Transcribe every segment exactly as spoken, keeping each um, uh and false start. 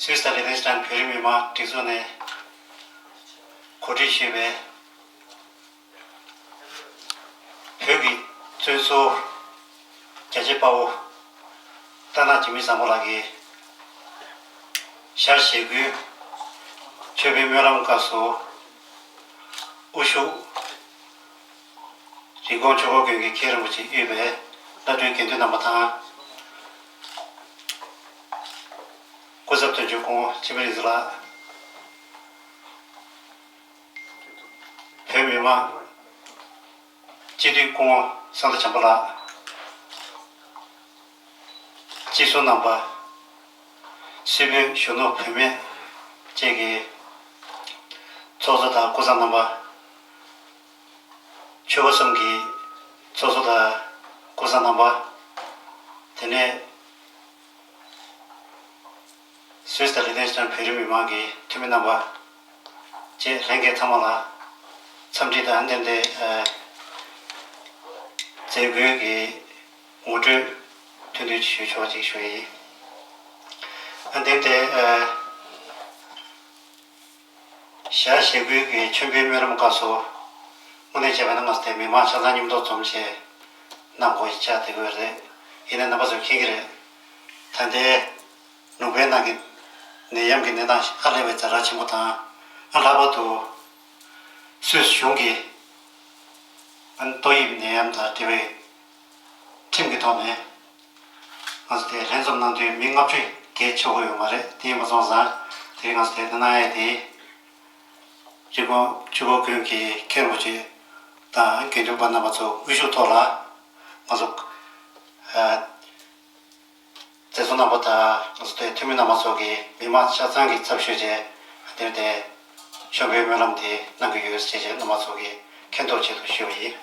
སུད་སི་དང་ལི་ཐན་སི་ཐན་བོད་རིགས་མི་མང་སྒྲིག་འཛུགས་ནས་གོ་སྒྲིག་ཞུས་པའི་བོད་ཀྱི་བཙོན་ཟུར་རྒྱ་ཆེ་དཔའ་བོ་རྟ་ནག་འཇིགས་མེད་བཟང་པོ་ལགས་ཀྱིས་ཞག་ཞེ་དགུའི་མཆོད་འབུལ་སྨོན་ལམ་སྐབས་སུ་དབུ་བཞུགས་རི་ཀོན་ཆོས་འཁོར་དགོན་གྱི་མཁན་རིན་པོ་ཆེ་དབུས་པའི་བླ་སྤྲུལ་དགེ་འདུན་རྣམ་པ་དང་། སྐུ་ཚབ་དོན་གཅོད་སྐུ་ངོ་འཆི་མེད་རིག་འཛིན་ལགས། བོད་མི་མང་སྤྱི་འཐུས་སྐུ་ངོ་བསམ་གཏན་བྱམས་པ་ལགས། སྤྱི་ཟུར་རྣམ་པ། སྲིད་བློན་གཞོན་ནུ་བུད་མེད་བཅས་ཀྱི་ཚོགས་གཙོ་དང་སྐུ་ཚབ་རྣམ་པ། ཆོལ་ཁ་གསུམ་གྱི་ཚོགས་གཙོ་དང་སྐུ་ཚབ་རྣམ་པ། དེ་ནས་སུད་སི་དང་ལི་ཐན་སི་ཐན་བོད་རིགས་མི་མང་གི་འཐུས་མི་རྣམ་པ་བཅས་ལྷན་རྒྱས་ཚང་མ་ལ་འཚམས་འདྲི་དང་ལྡན་ཏེ། ཨ། མཛད་སྒོའི་གི་ངོ་སྤྲོད་ཐུང་ཐུང་ཞུ་ཆོག་ཅིག་ཞུ་ཡི། ཨ། ལྡན་ཏེ། ཨ། ཞག་ཞེ་དགུའི་གི་མཆོད་འབུལ་སྨོན་ལམ་སྐབས་སུ་དངོས་གནས་བྱས་པ་ན་ང་ཚོ་དེ་མི་མང་ཆ་ཚང་མཉམ་དུ་འཛོམས་བྱས་གནང་དགོས་ཀྱི་ཆགས་བསྡད་ཀྱི་ཡོད་རེད། ཡིན་ནའི་རྣམ་པ་ཚོས་མཁྱེན་གྱི་རེད། ད་ལྟའི་ལུང་པའི་ནང་གི་ནད་ཡམས་ཀྱི་གནས་སྟངས་ཧ་ལས་པའི་ཛ་དྲག་ཆེན་པོ་དང་། ཨ། ལྷག་པར་དུ་སུད་སི་གཞུང་གིས་ཨ་ནི་ཏོག་དབྱིབས་ནད་ཡམས་དང་འབྲེལ་བའི་ཁྲིམས་ཀྱི་ཐོག་ནས་ང་ཚོ་དེ་ལྷན་འཛོམས་གནང་དུས་མི་ལྔ་བཅུ་བརྒལ་ཆོག་གི་ཡོད་མ་རེད། དེ་ཡིན་པ་སོང་ཙང་དེ་རིང་ང་ཚོ་དེ་འདི་གནང་ཡས་དེ། རི་ཀོན་ཆོས་འཁོར་དགོན་གྱི་མཁན་རིན་པོ་ཆེ་དང་དགེ་འདུན་པ་རྣམ་པ་ཚོ་དབུ་བཞུགས་ཐོག་ལ་ང་ཚོ། ཨ། མཛད་གཙོ་རྣམ་པ་དང་ང་ཚོ་དེ་འཐུས་མི་རྣམ་པ་ཚོ་གིས་མི་མང་ཆ་ཚང་གི་ཚབ་ཞུས་བྱས་དེར་དེ་མཆོད་འབུལ་སྨོན་ལམ་དེ་གནང་གི་ཡོད་ཅེས་བྱས་རྣམ་པ་ཚོ་གིས་མཁྱེན་རྟོགས་ཆེད་དུ་ཞུས་པ་ཡིན།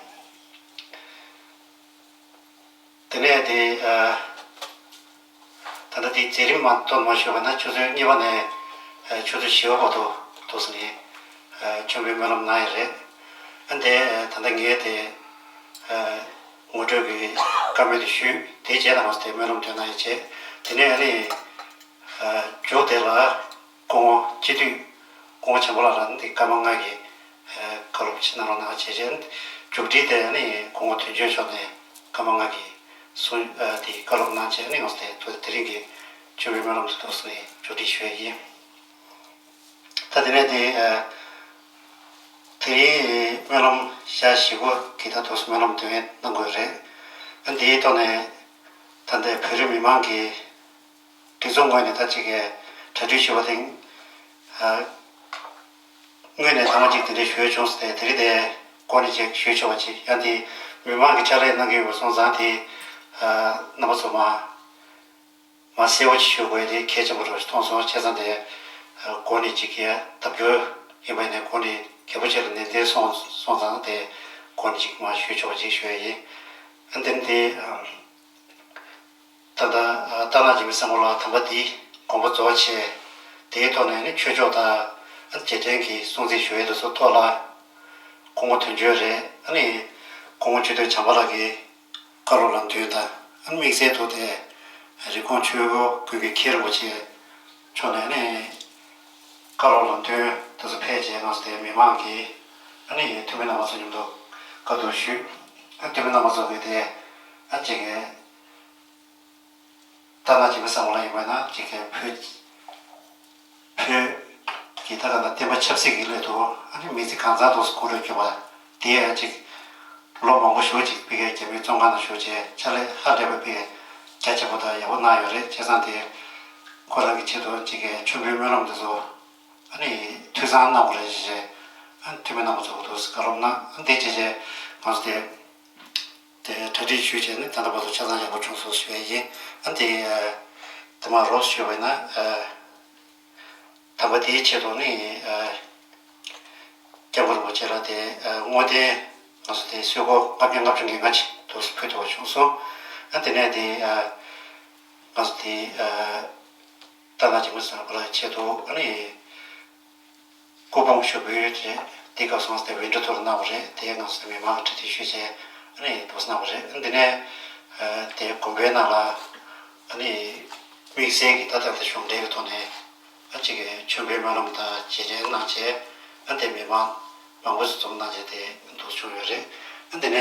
དེ་ནས་དེ། ཨ། ད་ལྟ་དེ་མཛད་རིམ་མ་གཏོགས་མ་ཞུས་པ་ན་ཆུ་ཚོད་གཉིས་པ་ནས་ཨ་ཆུ་ཚོད་བཞི་པ་བར་དུ་འདུག་སེ་ནས་ཨ་མཆོད་འབུལ་སྨོན་ལམ་གནང་ཡས་རེད། ཨ། དེ་ད་ལྟ་ངས་དེ་ཨ་ངོ་སྤྲོད་ཀྱི་བཀའ་མོལ་དེ་ཞུས། དེའི་རྗེས་ལ་ང་ཚོ་དེ་སྨོན་ལམ་འདོན་གནང་ཡས་བྱས། དེ་ནས་ཨ་ནི་ཨ་མཇུག་དེ་ལ་སྐུ་ངོ་སྤྱི་འཐུས་སྐུ་ངོ་བྱམས་པ་ལགས་ལ་འདི་སྐར་མ་ལྔ་གི་ཨ་བཀའ་སློབ་ཅིག་གནང་རོགས་གནང་བྱས་བྱས། མཇུག་སྒྲིལ་དེ་ཨ་ནི་སྐུ་ངོ་དོན་གཅོད་མཆོག་ནས་སྐར་མ་ལྔ་གི་གསུང་ཨ་དེ་བཀའ་སློབ་གནང་བྱས། ཨ་ནི་ང་ཚོ་དེ་དེ་རིང་གི་མཆོད་འབུལ་སྨོན་ལམ་དེ་འདུག་སེ་ནས་མཇུག་སྒྲིལ་ཞུ་ཡས་ཡིན། ད་དེ་ནས་དེ་ཨ་དེ་རིང་སྨོན་ལམ་ཞག་བཞི་པོ་གི་ད་དུང་སྨོན་ལམ་འདོན་གནང་དགོས་རེད། ཨ། འདིའི་ཐོག་ནས་ད་ལྟའི་བོད་རིགས་མི་མང་གི་སྒྲིག་འཛུགས་ངོས་ནས་ད་ཅིག་གི་གྲ་སྒྲིག་ཞུས་པ་དེ། ཨ། དངོས་གནས་ཐ་མ་ཅིག་དེ་འདྲ་ཞུས་བྱུང་སྟེ། དེ་རིང་དེ་སྐོར་ནས་ཅིག་ཞུས་ཆོག་པ་ཅིག་ཡང་དེ་མི་མང་གི་ཕྱག་ལས་གནང་གི་ཡོད་པ་སོང་ཙང་དེ་ཨ་རྣམ་པ་ཚོ་མ་མ་གསལ་པོ་ཅིག་ཞུ་དགོས་དེ་གལ་ཆེན་པོ་འདྲ་ཞིག་མཐོང་སོང་། བྱས་ཙང་དེ་ཨ་སྐོར་ནས་ཅིག་གི་ལྡབ་སྐྱོར་ཡིན་པ་ཡིན་ནའི་སྐོར་ནས་གལ་པོ་ཆེ་ལ་ནན་ཏན་སོང་སོང་ཙང་དེ་སྐོར་ནས་ཅིག་མ་ཞུས་ཆོག་པ་ཅིག་ཞུ་ཡ་ཡིན། ཨ། དེ་ནས་དེ་ཨ། ད་ལྟ་ཨ་རྟ་ནག་འཇིགས་མེད་བཟང་པོ་ལགས་དམ་པ་འདིའི་དགོངས་པ་རྫོགས་བྱས། དེའི་ཐོག་ནས་ནི་ཆོས་ཕྱོགས་དང་ཨ་རྗེས་དྲན་གྱི་སྲུང་བརྩི་ཞུ་ཡས་དེ་ཚོ་ཐོག་ལ་སྐུ་ངོ་དོན་གཅོད་རེད། ཨ་ནི་སྐུ་ངོ་སྤྱི་འཐུས་བྱམས་པ་ལགས་ཀྱིས་བཀའ་སློབ་ལམ་སྟོན་དང་། ཨ་ནི་དམིགས་བསལ་དུ་དེ་རི་ཀོན་ཆོས་འཁོར་དགོན་གྱི་མཁན་རིན་པོ་ཆེ་མཆོག་ནས་ནི་བཀའ་སློབ་ལམ་སྟོན་དེ་ཚོ་ཕེབས་རྗེས་ང་ཚོ་དེ་མི་མང་གིས་ཨ་ནི་འཐུས་མི་རྣམ་པ་ཚོ་མཉམ་དུ་བཀའ་བསྡུར་ཞུས། ཨ། འཐུས་མི་རྣམ་པ་ཚོ་གིས་དེ་ཨ་ཅིག་གི་རྟ་ནག་འཇིགས་མེད་བཟང་པོ་ལགས་ཡིན་པ་ན་ཅིག་གི་བོད་བོད་ཀྱི་ད་ག་ན་བསྟན་པ་ཆབ་སྲིད་ཀྱི་སླད་དུ་ཨ་ནི་མི་ཚེ་གང་ཚང་དུ་སྐུ་ལས་བསྐྱོན་པ་དེ་ཨ་ཅིག་ལོ་མང་པོ་ཞེ་ཅིག་ཕ་གིའི་རྒྱ་མིའི་བཙོན་ཁང་ནང་བཞུགས་བྱས་ཕྱག་ལས་ཧ་ལས་པའི་ཕ་གིའི་རྒྱ་ཆེན་པོ་དང་ཡག་པོ་གནང་ཡོད་རེད། བྱས་ཙང་དེ་ཁོ་རང་གི་ཆེད་དུ་ཅིག་གི་མཆོད་འབུལ་སྨོན་ལམ་དེ་ཚོ་ཨ་ནི་འཐུས་ཚང་གནང་དགོས་རེད་ཅེས་ཨ་ནི་འཐུས་མི་རྣམ་པ་ཚོ་འདུག་སེ་བཀའ་སློབ་གནང་། ཨ་ནི་དེ་བྱས་རྗེས་ང་ཚོ་དེ་དེ་གྲ་སྒྲིག་ཞུས་བྱས་ནས་ད་ལྟ་བར་དུ་ཆ་ཚང་ཡག་པོ་བྱུང་སོང་ཞུ་ཡ་ཡིན། ཨ་ནི་དེ་ཨ་དེ་མ་རོབ་ཞུས་པ་ཡིན་ན་ཨ་དམ་པ་དེའི་ཆེད་དུ་ནི་ཨ་སྐྱབས་མགོན་རིན་པོ་ཆེ་ལ་དེ་ཨ་བསྔོ་རྟེན་ང་ཚོ་དེ་གསོལ་སྐོར་ལྔ་བརྒྱ་ལྔ་བཅུ་ང་ལྔ་ཅིག་འདུག་སེ་ཕུལ་ཐུབ་པ་བྱུང་སོང་། ཨ་ནི་དེ་ནས་དེ་ཨ་ང་ཚོ་དེ་ཨ་རྟ་ནག་འཇིགས་མེད་བཟང་པོ་ལགས་ཆེད་དུ་ཨ་ནི་སྐུ་ཕུང་ཞུ་འབུལ་བྱས། དེ་སྐབས་སུ་དེ་ཝིན་ཌོ་ཊུར་གནང་བ་རེད། དེ་ང་ཚོ་མི་མང་གིས་གྲ་སྒྲིག་ཞུས་བྱས་ཨ་ནི་འདུག་སེ་གནང་བ་རེད། འདི་ནས་ཨ་དེ་དགོན་པའི་ནང་ལ་ཨ་ནི་དམིགས་བསལ་གྱི་ད་ལྟ་འདི་གཞུང་འབྲེལ་གྱི་ཐོག་ནས་ ཨ་ཅིག་གི་མཆོད་འབུལ་སྨོན་ལམ་དང་རྗེས་དྲན་གནང་བྱས། ཨ་དེ་མི་མང་མང་པོ་ཞིག་འཛོམས་གནང་བྱས་དེ་འདུག་བྱུང་ཡོད་རེད། ཨ་དེ་ནས་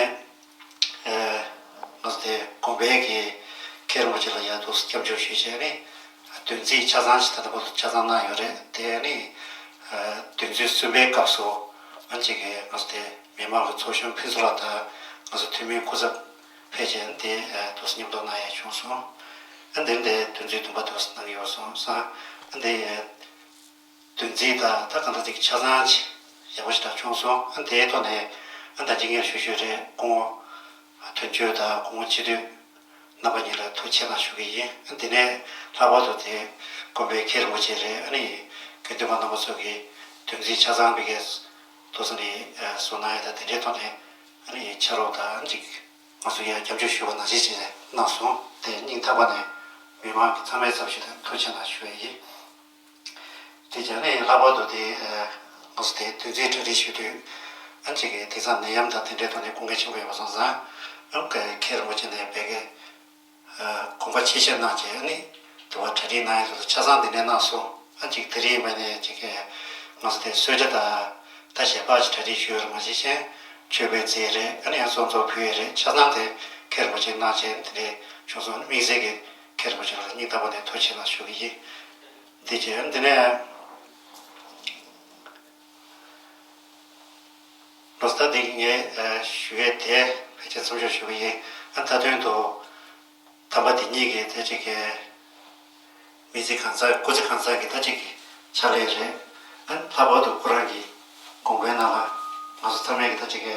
ཨ་ང་ཚོ་དེ་དགོན་པའི་གི་མཁན་རིན་པོ་ཆེ་ལ་ཡར་འདུག་སྐྱབས་འཇུག་ཞུས་བྱས་ནས། བདུན་ཚིགས་ཆ་ཚང་ཞིག་ད་ལྟ་བར་དུ་ཆ་ཚང་གནང་ཡོད་རེད། དེ་ནི་ཨ་བདུན་ཚིགས་གསུམ་པའི་སྐབས་སུ་ཨ་ཅིག་གི་ང་ཚོ་དེ་མི་མང་གི་ཚོགས་གཞོན་ཕུན་ཚོགས་ལགས་དང་ང་ཚོ་འཐུས་མི་སྐུ་ཚབ་ཕལ་ཆེར་འདི་ཨ་འདུག་སེ་མཉམ་དུ་གནང་ཡས་བྱུང་སོང་། ཨ་འདིར་འདི་བདུན་ཚིགས་བདུན་པ་འདུག་སེ་གནང་གི་ཡོད་སོང་ཙང་། ཨ་འདི་ཨ་བདུན་ཚིགས་དང་ད་གང་ལྟར་ཅིག་ཆ་ཚང་ཅིག་ཡག་པོ་ཞིག་ད་བྱུང་སོང་། ཨ་འདིའི་ཐོག་ནས་ཨ་ད་ཅིག་ངས་ཞུ་ཞུ་རེད། སྐུ་ངོ་དོན་གཅོད་དང་སྐུ་ངོ་སྤྱི་འཐུས་རྣམ་པ་གཉིས་ལ་ཐུགས་རྗེ་གནང་ཞུ་གི་ཡིན། ཨ་འདི་ནས་ལྷག་པར་དུ་དེ་དགོན་པའི་མཁན་རིན་པོ་ཆེ་རེད། ཨ་ནི་དགེ་འདུན་པ་རྣམ་པ་ཚོ་གིས་བདུན་ཚིགས་ཆ་ཚང་པའི་གས་ཐུགས་སེམས་ནས་ཨ་གསུང་གནང་ཡ་དང་དེ་འདྲའི་ཐོག་ནས་ཨ་ནི་ཕྱག་རོགས་དང་ཅིག་ང་ཚོ་ཡར་སྐྱབས་འཇུག་ཞུ་བ་ནང་བཞིན་བྱས་ནས་གནང་སོང་། དེ་སྙིང་ཐག་པ་ནས་མི་མང་གི་ཚང་མའི་ཚབ་ཞུས་ཏེ་ཐུགས་རྗེ་གནང་ཞུ་ཡ་ཡིན། དེ་བྱས་ནས་ལྷག་པར་དུ་དེ་ཨ་ང་ཚོ་དེ་བདུན་ཚིགས་གྲ་སྒྲིག་ཞུ་དུས་ཨ་ཅིག་གི་དེང་སང་ནད་ཡམས་དང་དེ་འདྲའི་ཐོག་ནས་དཀའ་ངལ་ཆེན་པོ་ཡོད་པ་སོང་ཙང་། ཨ་མཁན་རིན་པོ་ཆེ་ནས་བོད་སྐད་དགོངས་པ་ཆེ་བཞེས་གནང་བྱས་ནི་དུ་བ་གྲ་སྒྲིག་གནང་ཡ་དུ་ཆ་ཚང་འདི་ནས་གནང་སོང་། ཨ་ཅིག་དེ་རིང་བ་ནས་ཅིག་ང་ཚོ་དེ་གསོལ་ཇ་དང་ད་ཞལ་འབག་ཅིག་གྲ་སྒྲིག་ཞུས་ཡོད་རེད། མ་གཞི་ཤེས་མཆོད་པའི་རྫས་རེད། ཨ་ནི་ཡང་གསོལ་ཚོགས་ཕུལ་ཡས་རེད། ཆ་ཚང་དེ་མཁན་རིན་པོ་ཆེ་གནང་བྱས་འདི་འདྲའི་བྱུང་སོང་། དམིགས་བསལ་གྱི་མཁན་རིན་པོ་ཆེ་ལ་སྙིང་ཐག་པ་ནས་ཐུགས་རྗེ་གནང་ཞུ་གི་ཡིན། འདི་བྱས་འདི་ནས། ལོ་ཙཱ་འདི་ངས་ཨ་ཞུ་ཡས་དེ་ཕལ་ཆེར་མཚམས་འཇོག་ཞུ་གི་ཡིན། ཨ་མཐའ་དོན་དུ་དམ་པ་འདི་ཉིད་ཀྱི་ད་ཅིག་གི་མི་ཚེ་གང་ཚར་སྐུ་ཚེ་གང་ཚར་གྱི་ད་ཅིག་གི་ཕྱག་ལས་རེད། ཨ་ལྷག་པར་དུ་ཁོ་རང་གི་དགོངས་པའི་ནང་ལ་ང་ཚོ་ཚང་མས་ཀྱི་ད་ཅིག་གི་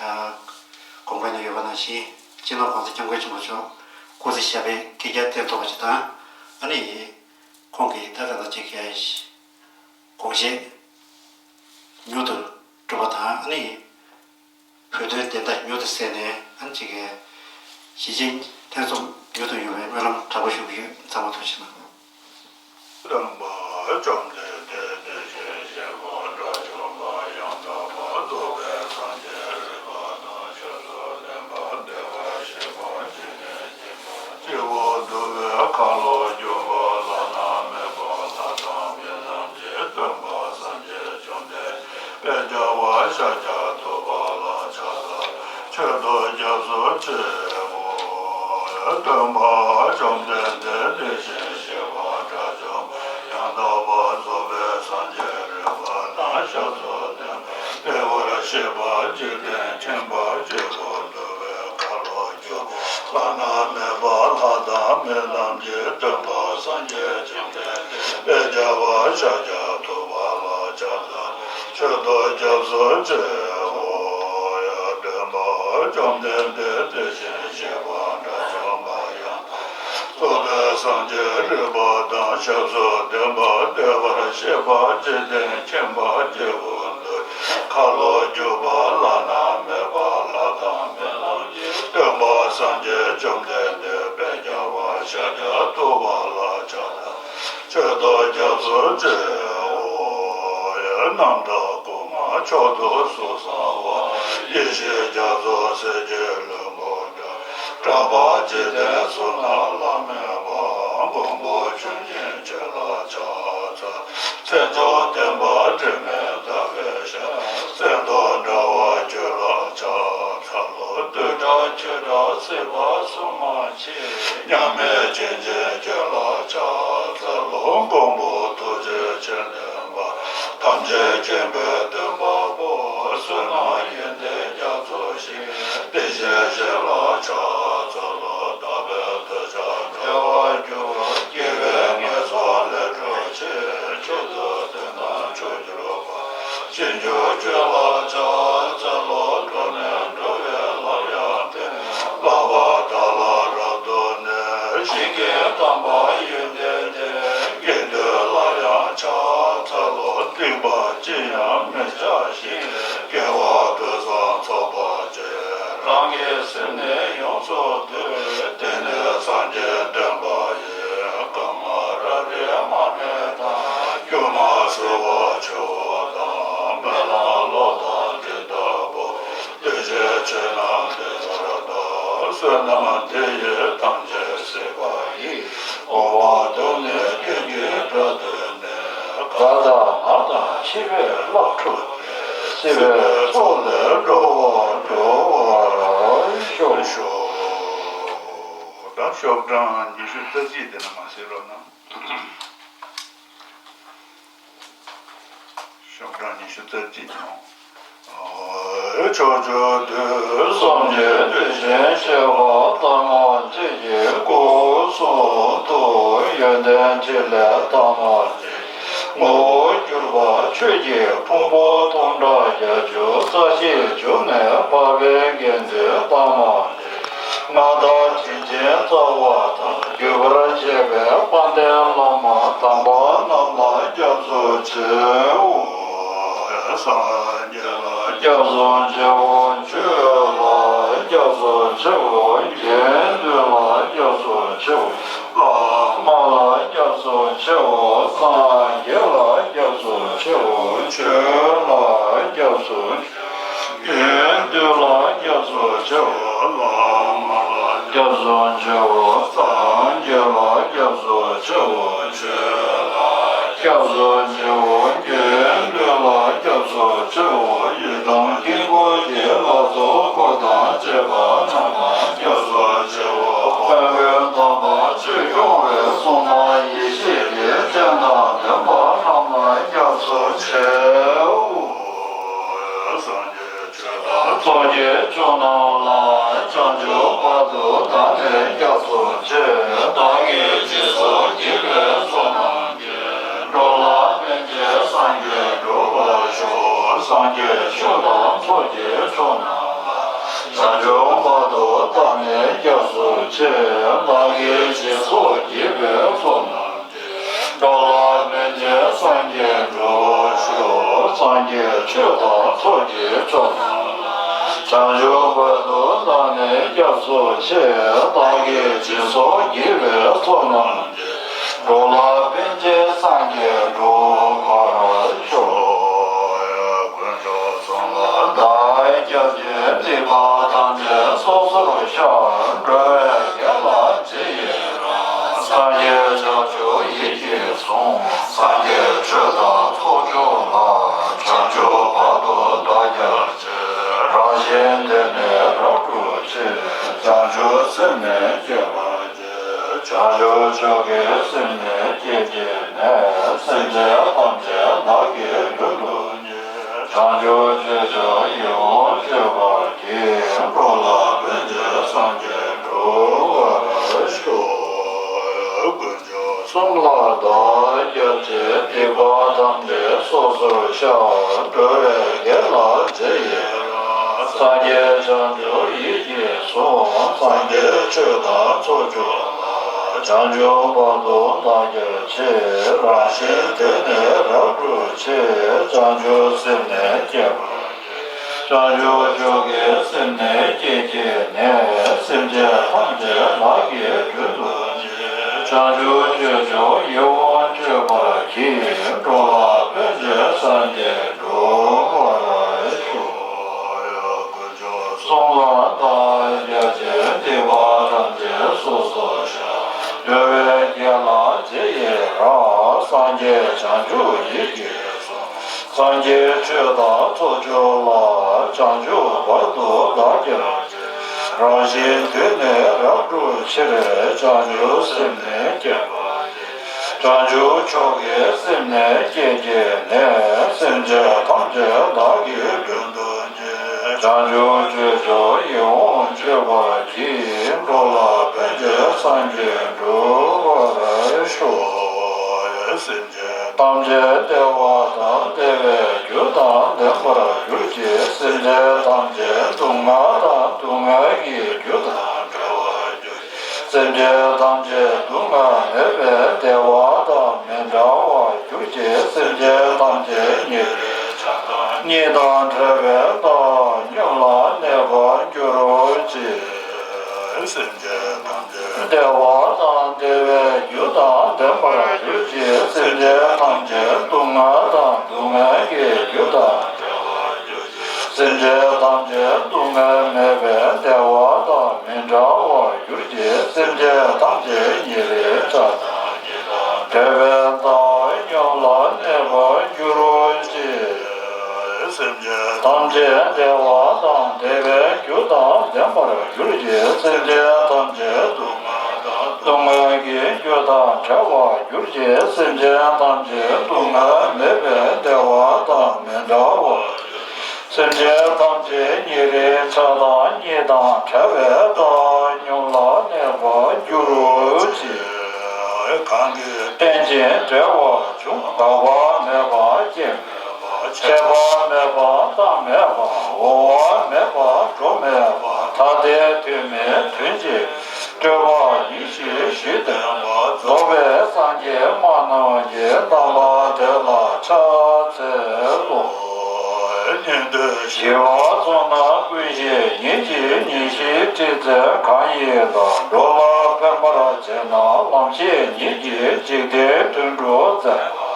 ཨ་དགོངས་པའི་ནང་ཡོད་པ་ནང་བཞིན་སྤྱི་ནོར་༸གོང་ས་༸སྐྱབས་མགོན་ཆེན་པོ་མཆོག་སྐུ་ཚེ་ཞབས་པད་བསྐལ་བརྒྱར་བརྟན་ཐུབ་པ་ཞིག་དང་། ཨ་ནི་ཁོང་གིས་ད་ག་ད་ཅིག་གི་དགོངས་བཞེད་མྱུར་དུ་འགྲུབ་པ་དང་། ཨ་ནི་བོད་དོན་བདེན་མཐའ་མྱུར་དུ་གསལ་ནས། ཨ་ནི་ཅིག་གི་གཞིས་བྱེས་ལྷན་འཛོམས་མྱུར་དུ་ཡོང་བའི་སྨོན་ལམ་དྲག་པོ་ཞུ་གི་ཡོད། ཚང་མ་ཐུགས་རྗེ་གནང་། སྟོན་པ་བཅོམ་ལྡན་འདས་དེ་བཞིན་གཤེགས་པ་དགྲ་བཅོམ་པ་ཡང་དག་པར་རྫོགས་པའི་སངས་རྒྱས་རིག་པ་དང་ཞབས་སུ་ལྡན་པ། བདེ་བར་གཤེགས་པ་འཇིག་རྟེན་མཁྱེན་པ། སྐྱེ་བ་འདུལ་བའི་ཁ་ལོ་སྒྱུར་བ། བླ་ན་མེད་པ་ལྷ་དང་མི་རྣམས་ཀྱི་སྟོན་པ་སངས་རྒྱས་བཅོམ་ལྡན་འདས་དཔལ་རྒྱལ་བ་ཤཱཀྱ་ཐུབ་པ་ལ་ཕྱག་འཚལ་ལོ། མཆོད་དོ་སྐྱབས་སུ་མཆིའོ། སྟོན་པ་བཅོམ་ལྡན་འདས་དེ་བཞིན་གཤེགས་པ་དགྲ་བཅོམ་པ་ཡང་དག་པར་རྫོགས་པའི་སངས་རྒྱས་རིག་པ་དང་ཞབས་སུ་ལྡན་པ། བདེ་བར་གཤེགས་པ་འཇིག་རྟེན་མཁྱེན་པ། སྐྱེ་བ་འདུལ་བའི་ཁ་ལོ་སྒྱུར་བ། བླ་ན་མེད་པ་ལྷ་དང་མི་རྣམས་ཀྱི་སྟོན་པ་སངས་རྒྱས་བཅོམ་ལྡན་འདས་དཔལ་རྒྱལ་བ་ཤཱཀྱ་ཐུབ་པ་ལ་ཕྱག་འཚལ་ལོ། མཆོད་དོ་སྐྱབས་སུ་མཆིའོ། སྟོན་པ་བཅོམ་ལྡན་འདས་དེ་བཞིན་གཤེགས་པ་དགྲ་བཅོམ་པ་ཡང་དག་པར་རྫོགས་པའི་སངས་རྒྱས་རིག་པ་དང་ཞབས་སུ་ལྡན་པ། བདེ་བར་གཤེགས་པ་འཇིག་རྟེན་མཁྱེན་པ། སྐྱེ་བ་འདུལ་བའི་ཁ་ལོ་སྒྱུར་བ། བླ་ན་མེད་པ་ལྷ་དང་མི་རྣམས་ཀྱི་སྟོན་པ་སངས་རྒྱས་བཅོམ་ལྡན་འདས་དཔལ་རྒྱལ་བ་ཤཱཀྱ་ཐུབ་པ་ལ་ཕྱག་འཚལ་ལོ། མཆོད་དོ་སྐྱབས་སུ་མཆིའོ། རྣམ་དག་སྐུ་མ་མཆོག་ཏུ་གཟུགས་བཟང་བ། ཡེ་ཤེས་རྒྱ་མཚོ་གསེར་གྱི་ལྷུན་པོ་འདྲ། གྲགས་པ་འཇིག་རྟེན་གསུམ་ན་བླ་མེད་པ། མགོན་པོ་ཆུང་ཆེན་ཁྱོད་ལ་ཕྱག་འཚལ། མཚན་མཆོག་ལྡན་པ་དྲི་མེད་ལྟ་བུའི་ཞལ། གསེར་མདོག་འདྲ་བ་ཁྱོད་ལ་ཕྱག་འཚལ་ལོ། བདུད་དགྲ་ཁྱོད་དང་སྲིད་པ་སྲུང་མ་མཆིས། མཉམ་མེད་སྤྱན་ཆེན་ཁྱོད་ལ་ཕྱག་འཚལ་ལོ། མགོན་པོ་ཐུགས་རྗེ་ཆེ་ལྡན་པ། ཐམས་ཅད་མཁྱེན་པའི་སྟོན་པ་པོ། བསོད་ནམས་ཡོན་ཏན་རྒྱ་མཚོ་ཞིང་། བདེ་གཤེགས་ཞལ་ལ་ཕྱག་འཚལ་ལོ། དག་པའི་གདུལ་བྱ་བདེ་བར་འགྱུར་བ། དགེ་བའི་ངན་སོང་ལས་སྒྲོལ་ཕྱིར། མཆོག་ཏུ་བསྟན་དང་མཆོག་གྱུར་པ། ཞིང་སྐྱོང་ཁྱོད་ལ་ཕྱག་འཚལ་ལོ། འགྲོ་ནས་འགྲོ་བའི་ལམ་ཡང་བསྟན། ལག་པ་དག་ལ་རབ་ཏུ་གནོན། ཞིང་ཁྱེར་དམ་པ་ཡོན་ཏན་ལྡན། དགེ་འདུན་ལ་ཡང་ཕྱག་འཚལ་ལོ། སྡིག་པ་ཅི་ཡང་མི་བྱ་ཞིང་། དགེ་བ་ཕུན་སུམ་ཚོགས་པ་སྤྱད། རང་གི་སེམས་ནི་ཡོངས་སུ་འདུལ། དེ་ནི་སངས་རྒྱས་བསྟན་པ་ཡིན། གང་ལ་རབ་རིབ་མར་མེ་དང་། སྒྱུ་མ་བསིལ་བ་ཆུ་བོ་དང་། སྨོན་ལམ་གློག་དང་དེ་ལྟ་བུ། གདུལ་བྱའི་ཆོས་རྣམས་འདི་ལྟར་བལྟ། བསོད་ནམས་འདི་ཡིས་ཐམས་ཅད་གཟིགས་པ་ཡིས། འོད་དཔག་ཏུ་མེད་ཀུན་གྱི་སྒྲ་དོན་ བདག་དང་ང་དང་འཆི་བའི་བླ་མཆོག་སྲིད་པའི་མཚོ་ལས་འགྲོ་བ་སྒྲོལ་བར་ཤོག། ད་ཤོག་གྲངས་ཉི་ཤུ་རྩ་གཅིག་དེ་ནས་མར་གཟིགས་རོགས་གནང་། ཤོག་གྲངས་ཉི་ཤུ་རྩ་གཅིག་ནང་། ཕྱོགས་བཅུ་དུས་གསུམ་གྱི་དེ་བཞིན་གཤེགས་པ་ལྟ་ངོ་གཅིག་གི་སྐུ་གསུང་ཐུགས་ཡོན་ཏན་ཕྲིན་ལས་ལྟ་ངོ་གཅིག་ངོ་བོར་གྱུར་པ་ཆོས་ཀྱི་ཕུང་པོ་སྟོང་ཕྲག་བརྒྱད་ཅུ་རྩ་བཞི་བཅུ་ནས་འཕགས་པའི་དགེ་འདུན་ལྟ་ངོ་གཅིག་མངའ་བདག་དྲིན་ཅན་རྩ་བ་དང་བརྒྱུད་པར་བཅས་པའི་དཔལ་ལྡན་བླ་མ་དམ་པ་རྣམས་ལ་སྐྱབས་སུ་མཆིའོ། སངས་རྒྱས་ལ་སྐྱབས་སུ་མཆིའོ། ཆོས་ལ་སྐྱབས་སུ་མཆིའོ། དགེ་འདུན་ལ་སྐྱབས་སུ་མཆིའོ། བླ་མ་ལ་སྐྱབས་སུ་མཆིའོ། སངས་རྒྱས་ལ་སྐྱབས་སུ་མཆིའོ། ཆོས་ལ་སྐྱབས་སུ་མཆིའོ། དགེ་འདུན་ལ་སྐྱབས་སུ་མཆིའོ། བླ་མ་ལ་སྐྱབས་སུ་མཆིའོ། སངས་རྒྱས་ལ་སྐྱབས་སུ་མཆིའོ། ཆོས་ལ་སྐྱབས་སུ་མཆིའོ། དགེ་འདུན་ལ་སྐྱབས་སུ་མཆིའོ། ཡི་དམ་དཀྱིལ་འཁོར་གྱི་ལྷ་ཚོགས་འཁོར་དང་བཅས་པ་རྣམས་ལ་སྐྱབས་སུ་མཆིའོ། དཔལ་མགོན་དམ་པ་ཆོས་སྐྱོང་བའི་སྲུང་མ་ཡེ་ཤེས་ཀྱི་སྤྱན་དང་ལྡན་པ་རྣམས་ལ་སྐྱབས་སུ་མཆིའོ། སངས་རྒྱས་ཆོས་དང་ཚོགས་ཀྱི་མཆོག་རྣམས་ལ། བྱང་ཆུབ་བར་དུ་བདག་ནི་སྐྱབས་སུ་མཆི། བདག་གིས་སྦྱིན་སོགས་བགྱིས་པའི་ཚོགས་རྣམས་ཀྱིས། འགྲོ་ལ་ཕན་ཕྱིར་སངས་རྒྱས་འགྲུབ་པར་ཤོག། སངས་རྒྱས་ཆོས་དང་ཚོགས་ཀྱི་མཆོག་རྣམས་ལ། བྱང་ཆུབ་བར་དུ་བདག་ནི་སྐྱབས་སུ་མཆི། བདག་གིས་སྦྱིན་སོགས་བགྱིས་པའི་ཚོགས་རྣམས། འགྲོ་ལ་ཕན་ཕྱིར་སངས་རྒྱས་འགྲུབ་པར་ཤོག། སངས་རྒྱས་ཆོས་དང་ཚོགས་ཀྱི་མཆོག་རྣམས་ལ། བྱང་ཆུབ་བར་དུ་བདག་ནི་སྐྱབས་སུ་མཆི། བདག་གིས་སྦྱིན་སོགས་བགྱིས་པའི་ཚོགས་རྣམས་ཀྱིས། འགྲོ་ལ་ཕན་ཕྱིར་སངས་རྒྱས་འགྲུབ་པར་ཤོག། དཀོན་མཆོག་གསུམ་ལ་བདག་སྐྱབས་མཆི། སྡིག་པ་ཐམས་ཅད་སོ་སོར་བཤགས། འགྲོ་བའི་དགེ་ལ་རྗེས་ཡི་རང་། སངས་རྒྱས་བྱང་ཆུབ་ཡིད་ཀྱིས་བཟུང་། སངས་རྒྱས་ཆོས་དང་ཚོགས་མཆོག་ལ། བྱང་ཆུབ་བར་དུ་བདག་སྐྱབས་མཆི། རང་བཞིན་དེ་ནི་རབ་བསྒྲུབ་ཕྱིར། བྱང་ཆུབ་སེམས་ནི་བསྐྱེད་པར་བགྱི། བྱང་ཆུབ་མཆོག་གི་སེམས་ནི་བསྐྱེད་བགྱིས་ནས། སེམས་ཅན་ཐམས་ཅད་བདག་གིས་མགྲོན་དུ་བྱང་ཆུབ་སྤྱོད་མཆོག་ཡིད་འོང་སྤྱོད་པར་བགྱི། འགྲོ་ལ་ཕན་ཕྱིར་སངས་རྒྱས་འགྲུབ་པར་ཤོག། དཀོན་མཆོག་གསུམ་ལ་བདག་སྐྱབས་མཆི། སྡིག་པ་ཐམས་ཅད་སོ་སོར་བཤགས། འགྲོ་བའི་དགེ་ལ་རྗེས་ཡི་རང་། སངས་རྒྱས་བྱང་ཆུབ་ཡིད་ཀྱིས་བཟུང་། སངས་རྒྱས་ཆོས་དང་ཚོགས་མཆོག་ལ། བྱང་ཆུབ་བར་དུ་བདག་སྐྱབས་མཆི། རང་བཞིན་དེ་ནི་རབ་བསྒྲུབ་ཕྱིར། བྱང་ཆུབ་སེམས་ནི་བསྐྱེད་པར་བགྱི། བྱང་ཆུབ་མཆོག་གི་སེམས་ནི་བསྐྱེད་བགྱིས་ནས། སེམས་ཅན་ཐམས་ཅད་བདག་གིས་མགྲོན་དུ་བྱང་ཆུབ་སྤྱོད་མཆོག་ཡིད་འོང་སྤྱོད་པར་བགྱི། འགྲོ་ལ་ཕན་ཕྱིར་སངས་རྒྱས་འགྲུབ་པར་ཤོག། དཀོན་མཆོག་གསུམ་ལ་བདག་སྐྱབས་མཆི། སྡིག་པ་ཐམས་ཅད་སོ་སོར་བཤགས། འགྲོ་བའི་དགེ་ལ་རྗེས་ཡི་རང་། སངས་རྒྱས་བྱང་ཆུབ་ཡིད་ཀྱིས་བཟུང་། སངས་རྒྱས་ཆོས་དང་ཚོགས་མཆོག་ལ། བྱང་ཆུབ་བར་དུ་བདག་སྐྱབས་མཆི། རང་བཞིན་དེ་ནི་རབ་བསྒྲུབ་ཕྱིར། བྱང་ཆུབ་སེམས་ནི་བསྐྱེད་པར་བགྱི། བྱང་ཆུབ་མཆོག་གི་སེམས་ནི་བསྐྱེད་བགྱིས་ནས། སེམས་ཅན་ཐམས་ཅད་བདག་གིས་མགྲོན་དུ་བྱང་ཆུབ་སྤྱོད་མཆོག་ཡིད་འོང་སྤྱོད་པར་བགྱི། འགྲོ་ལ་ཕན་ཕྱིར་སངས་རྒྱས་འགྲུབ་པར་ཤོག། སེམས་ཅན་ཐམས་ཅད་བདེ་བ་དང་བདེ་བའི་རྒྱུ་དང་ལྡན་པར་གྱུར་ཅིག། སེམས་ཅན་ཐམས་ཅད་སྡུག་བསྔལ་དང་སྡུག་བསྔལ་གྱི་རྒྱུ་དང་བྲལ་བར་གྱུར་ཅིག། སེམས་ཅན་ཐམས་ཅད་སྡུག་བསྔལ་མེད་པའི་བདེ་བ་དང་མི་འབྲལ་བར་གྱུར་ཅིག། སེམས་ཅན་ཐམས་ཅད་ཉེ་རིང་ཆགས་སྡང་གཉིས་དང་བྲལ་བའི་བདག་ཉིད་ལ་གནས་པར་གྱུར་ཅིག། སེམས་ཅན་ཐམས་ཅད་བདེ་བ་དང་བདེ་བའི་རྒྱུ་དང་ལྡན་པར་གྱུར་ཅིག། སེམས་ཅན་ཐམས་ཅད་སྡུག་བསྔལ་དང་སྡུག་བསྔལ་གྱི་རྒྱུ་དང་བྲལ་བར་གྱུར་ཅིག། སེམས་ཅན་ཐམས་ཅད་སྡུག་བསྔལ་མེད་པའི་བདེ་བ་དང་མི་འབྲལ་བར་གྱུར་ཅིག། སེམས་ཅན་ཐམས་ཅད་ཉེ་རིང་ཆགས་སྡང་གཉིས་དང་བྲལ་བའི་བདག་ཉིད་ལ་གནས་པར་ ཐམས་ཅད་བདེ་བ་དང་བདེ་བའི་རྒྱུ་དང་ལྡན་པར་གྱུར་ཅིག་སེམས་ཅན་ཐམས་ཅད་སྡུག་བསྔལ་དང་སྡུག་བསྔལ་གྱི་རྒྱུ་དང་བྲལ་བར་གྱུར་ཅིག་སེམས་ཅན་ཐམས་ཅད་སྡུག་བསྔལ་མེད་པའི་བདེ་བ་དང་མི་འབྲལ་བར་གྱུར་ཅིག་སེམས་ཅན་ཐམས་ཅད་ཉེ་རིང་ཆགས་སྡང་གཉིས་དང་བྲལ་བའི་བཏང་སྙོམས་ལ་གནས་པར་གྱུར་ཅིག་གང་གིས་རྟེན་ཅིང་འབྲེལ་བར་འབྱུང་། འགག་པ་མེད་པར་སྐྱེ་མེད་པར། ཆད་པ་མེད་པར་བཏང་མེད་པར། འོང་བ་མེད་པར་འགྲོ་མེད་པར། ཐ་དད་དོན་མིན་དོན་གཅིག་སྤྲོས་པ་ཉིད་ཀྱིས་གཞི་བརྟན་པར། རྫོགས་པའི་སངས་རྒྱས་སྨྲ་རྣམས་ཀྱིས། དམ་པ་དེ་ལ་ཕྱག་འཚལ་ལོ། ཉན་ཐོས་ཞི་བ་ཚོགས་རྣམས་ཀུན་ཤེས་ཉིད་ཀྱིས། ཉེར་ཞིའི་ཁྲི་རྩེ་གང་ཡིན་ལ། འགྲོ་ལ་ཕན་པར་བྱེད་ན་ལམ་ཤེས་ཉིད་ཀྱིས། འཇིག་རྟེན་དོན་གྲུབ་བཙལ་བ་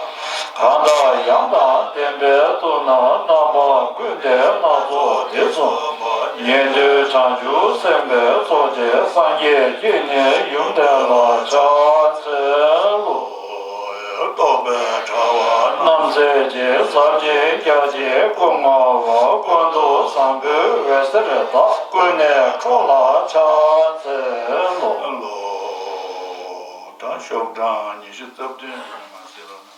གང་དག་ཡང་དག་བསྟན་པའི་ཚུལ་རྣམས། རྣམ་པ་ཀུན་ལྡན་སྣ་ཚོགས་འདི་མཚུངས་པ། ཉན་ཐོས་བྱང་ཆུབ་སེམས་དཔའི་ཚོགས་ཀྱིས། སངས་རྒྱས་ཀྱི་ནི་ཡུམ་དེ་ལ་ཕྱག་འཚལ་ལོ། རྟོག་པའི་དྲ་བ་རྣམ་སེལ་ཞིང་། ཟབ་ཅིང་རྒྱ་ཆེའི་སྐུ་མངའ་བ། ཀུན་ཏུ་བཟང་པོའི་འོད་ཟེར་དག་ཀུན་ནས་འཕྲོ་ལ་ཕྱག་འཚལ་ལོ། ད་ཤོག་གྲངས་ཉི་ཤུ་རྩ་བདུན་ཡིན་མ་ཟེར་བ་ན།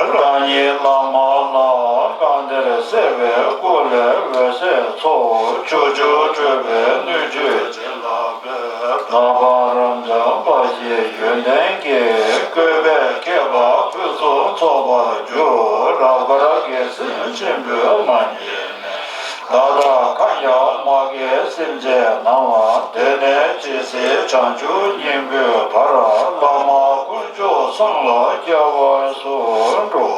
རང་ཉིད་བླ་མ་ལ། གང་འདིར་གསལ་བའི་སྐུ་ལས་འོད་ཟེར་འཕྲོ། ཕྱོགས་བཅུར་འཕྲོས་པའི་སྣོད་བཅུད་བྱིན་རླབས་པས། དག་པ་རབ་འབྱམས་འབའ་ཞིག་ཡོན་ཏན་གྱིས། བཀོད་པའི་ཁྱད་པར་ཕུན་སུམ་ཚོགས་པར་གྱུར། རབ་དཀར་རྒྱལ་མཚན་ཆེན་པོས་མ་མཉེས་མེད། མདའ་དང་མཁའ་ཡང་མ་བསྒོས་སེམས་ཅན་རྣམས། དེ་ནས་ཇི་སྲིད་བྱང་ཆུབ་སྙིང་པོའི་བར། བླ་མ་དཀོན་མཆོག་གསུམ་ལ་སྐྱེ་བར་སུ་འགྲོ།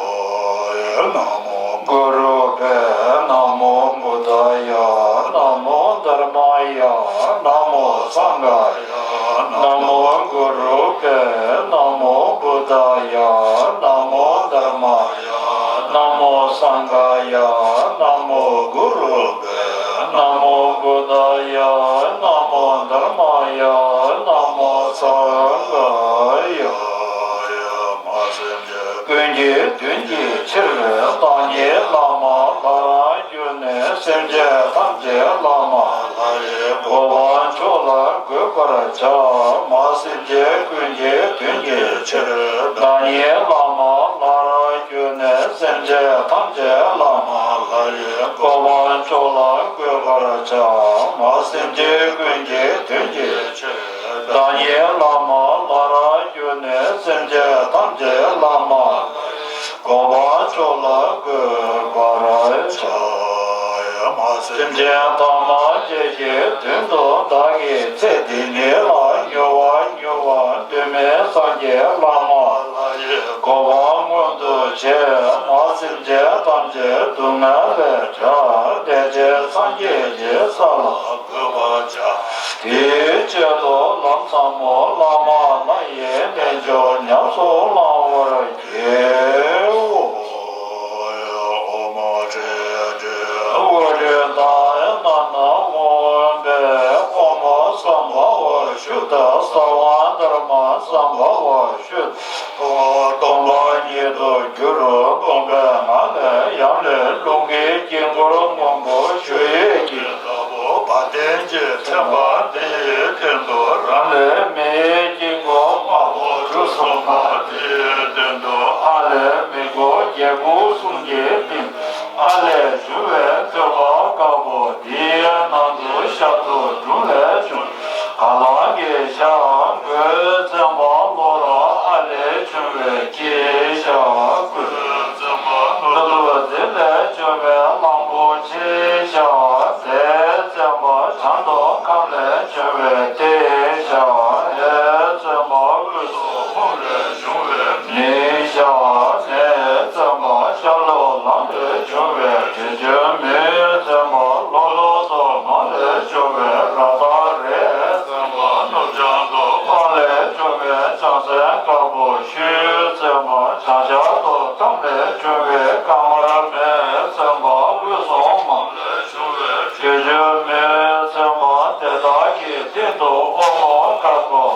ན་མོ་གུ་རུ་བྷྱཿ། ན་མོ་བུདྡྷཱ་ཡ། ན་མོ་དྷརྨཱ་ཡ། ན་མོ་སངྒྷཱ་ཡ། ན་མོ་གུ་རུ་བྷྱཿ། ན་མོ་བུདྡྷཱ་ཡ། ན་མོ་དྷརྨཱ་ཡ། ན་མོ་སངྒྷཱ་ཡ། ན་མོ་གུ་རུ་བྷྱཿ། ན་མོ་བུདྡྷཱ་ཡ། ན་མོ་དྷརྨཱ་ཡ། ན་མོ་སངྒྷཱ་ཡ། ཡ་མ་སེམས་ཅན་ཀུན་གྱི་དོན་གྱི་ཕྱིར། བདག་ཉིད་བླ་མ་ལྷ་རུ་གྱུར་ནས། སེམས་ཅན་ཐམས་ཅད་བླ་མ་ལྷ་ཡི་གོ་འཕང་མཆོག་ལ་འགོད་པར་བྱ། མ་སེམས་ཅན་ཀུན་གྱི་དོན་གྱི་ཕྱིར། བདག་ཉིད་བླ་མ་ལྷ་རུ་གྱུར་ནས། སེམས་ཅན་ཐམས་ཅད་བླ་མ་ལྷ་ཡི་གོ་འཕང་མཆོག་ལ་འགོད་པར་བྱ། མ་སེམས་ཅན་ཀུན་གྱི་དོན་གྱི་ཕྱིར། བདག་ཉིད་བླ་མ་ལྷ་རུ་གྱུར་ནས། སེམས་ཅན་ཐམས་ཅད་བླ་མ་ལྷ་ཡི་གོ་འཕང་མཆོག་ལ་འགོད་པར་བྱ། ཡ་མ་སེམས་ཅན་ཐ་མ་ཅི་ཞིག་དོན་དུ་བདག་གིས་ཚེ་འདི་ཉིད་ལ་མྱུར་བ་མྱུར་བར་འདོད་མི་སངས་རྒྱས་བླ་མ་ལྷ་ཡི་གོ་འཕང་མངོན་དུ་བྱས། མ་སེམས་ཅན་ཐམས་ཅད་སྡུག་བསྔལ་ལས་བསྒྲལ། བདེ་ཆེན་སངས་རྒྱས་ཀྱི་ས་ལ་འགོད་པར་བྱ། དེའི་ཆེད་དུ་ལམ་ཟབ་མོ་བླ་མ་ལྷ་ཡི་རྣལ་འབྱོར་ཉམས་སུ་བླང་བར་བགྱིའོ། ཨོཾ་ཨུ་རུ་དྷཱི་ཨུ་རུ་དྷཱི་ནཱ་ནཱ་ཧཱུྃ་ཕཊ། ཨོཾ་སམྦྷ་ཝ་ཤུདྡྷ་སརྦ་དྷརྨ་སམྦྷ་ཝ་ཤུདྡྷ། སྟོང་པ་ཉིད་དུ་གྱུར། སྟོང་པའི་ངང་ལས་ཡབ་ལས་རླུང་གི་དཀྱིལ་འཁོར་སྔོན་པོ་ཞུ་ཡི་གེ་ལྟ་བུ་བ་དན་གྱི་ཚན་པ་འདི་ཡི་སྟེང་དུ་ར་ལས་མེ་ཡི་དཀྱིལ་འཁོར་དམར་པོ་གྲུ་གསུམ་པ་འདི་ཡི་སྟེང་དུ་ཨ་ལས་མི་མགོ་བརྒྱད་དགུ་གསུམ་གྱི་སྟེང་དུ་ཨ་ལས་བྱུང་བའི་ཐོད་པ་དཀར་པོ་འདིའི་ནང་དུ་ཤར་དུ་དྲུང་ལས་བྱུང་བའི་ཁ་རླངས་ཀྱི་ཞགས་མགོའི་ཚན་པ་གློ་རུ་ཨ་ལས་བྱུང་བའི་དཀྱིལ་ཞགས་སྐུའི་ཚན་པ་ནུབ་ཏུ་རྩེ་ལས་བྱུང་བའི་གླང་པོ་ཆེའི་ཞགས་ཟླའི་ཚན་པ་བྱང་དུ་ཁམས་ལས་བྱུང་བའི་ཏའི་ཞགས་ཧའི་ཚན་པ་དབུས་སུ་ཧཱུྃ་ལས་བྱུང་བའི་ནིའི་ཞགས་ནའི་ཚན་པ་ཤར་ལྷོ་ལམ་ལས་བྱུང་བའི་དྲི་ཆབ་མུའི་ཚན་པ་ལྷོ་ལྷོ་སོག་མ་ལས་བྱུང་བའི་ར་ཏ་རའི་ཚན་པ་ནུབ་བྱང་དུ་པ་ལས་བྱུང་བའི་ལྕང་སྲེ་དཀར་པོ་ཤུའི་ཚན་པ་བྱང་ཤར་དུ་ཐམ་ལས་བྱུང་བའི་ཀ་མར་མའི་ཚན་པ་དབུས་སུ་མ་ལས་བྱུང་བའི་དྲི་ཆབ་མུའི་ཚན་པ་དེ་དག་གི་སྟེང་དུ་ཨོ་མོ་དཀར་པོ་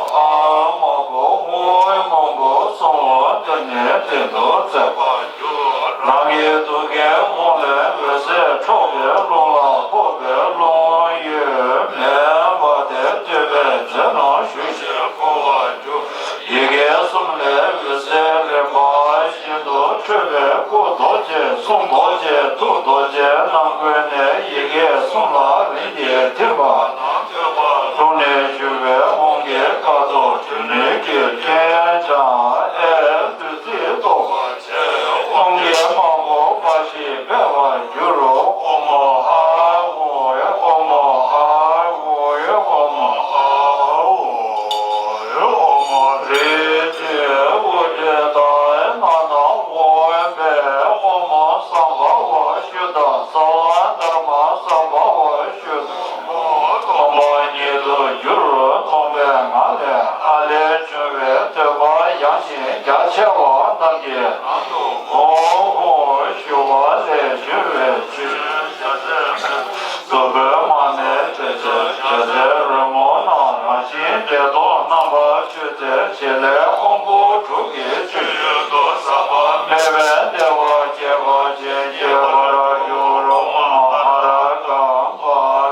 དུ་བརྩེགས་པར་གྱུར། རང་གི་དུག་གི་ཧཱུྃ་ལས་འོད་ཟེར་འཕྲོ་བའི་རླུང་ལ་ཕོག་པའི་རླུང་གཡོས་མེ་འབར་ཏེ་བསྟོད་པའི་རྫས་རྣམས་ཞུགས་ཤིང་འཕོ་བར་གྱུར། ཡི་གེ་གསུམ་ལས་འོད་ཟེར་རིམ་པ་བཞིན་དུ་འཕྲོས་པས་སྐུ་རྡོ་རྗེ་གསུང་རྡོ་རྗེ་ཐུགས་རྡོ་རྗེ་རྣམ་ཀུན་ནས་ཡི་གེ་གསུམ་ལ་རིམ་གྱིས་ཐིམ་པ་རྣམས་ཐོས་པ་དྲུང་ནས་ཞུ་བའི་ཧཱུྃ་གི་ཁ་དོག་དྲི་མེད་ཀྱི་སྤྱན་དྲངས་ཨེ་བདུད་རྩིས་རྟོགས་པར་བྱེད། ཨོཾ་གྱི་དམག་དཔུང་འབར་ཞིང་འཕེལ་བར་འགྱུར་རོ། ཨོཾ་ཨཱཿཧཱུྃ། ཨོཾ་ཨཱཿཧཱུྃ། ཨོཾ་ཨཱཿཧཱུྃ། ཨོཾ་རིགས་ཀྱི་དབུ་སྐྲའི་དང་སྣ་ནམ་འོད་འཕེལ། ཨོཾ་སམྦྷ་ཝ་ཤུདྡྷ་སརྦ་དྷརྨ་སམྦྷ་ཝ་ཤུདྡྷ། སྟོང་པ་ཉིད་དུ་གྱུར། སྟོང་པའི་ངང་ལས་ཨ་ལས་བྱུང་བའི་བསྟོད་པ་ཡང་ཞིང་རྒྱ་ཆེ་བ་རྣམས་ཀྱིས་ནང་དུ་ཧཱུྃ་ཧཱུྃ་ཞུ་བ་ལས་བྱུང་བའི་ཆུ་རྫི་བོའི་མར་མེ་དྲི་ཟའི་རོལ་མོ་རྣམས་རང་བཞིན་བདེ་སྟོང་རྣམ་པར་ཆུད་དེ་བྱེད་ལས་དབང་པོ་དྲུག་གི་ཆོས་ཡུལ་དུ་ཟག་པ་མེད་པའི་བདེ་བ་རྒྱས་པ་ཅན་གྱི་བར་གྱུར་རོ། ཨ་ར་ཀམ་པ་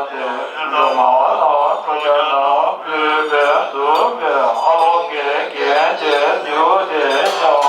ཏི་འབྲུ་མར་དང་ཁྲོ་རྒྱལ་རྣམས་ཕུལ་བས་བསྡུས་པའི་ཨ་ལོ་ཀེ་རྒྱན་དེ་མྱུར་དེ་ཤར།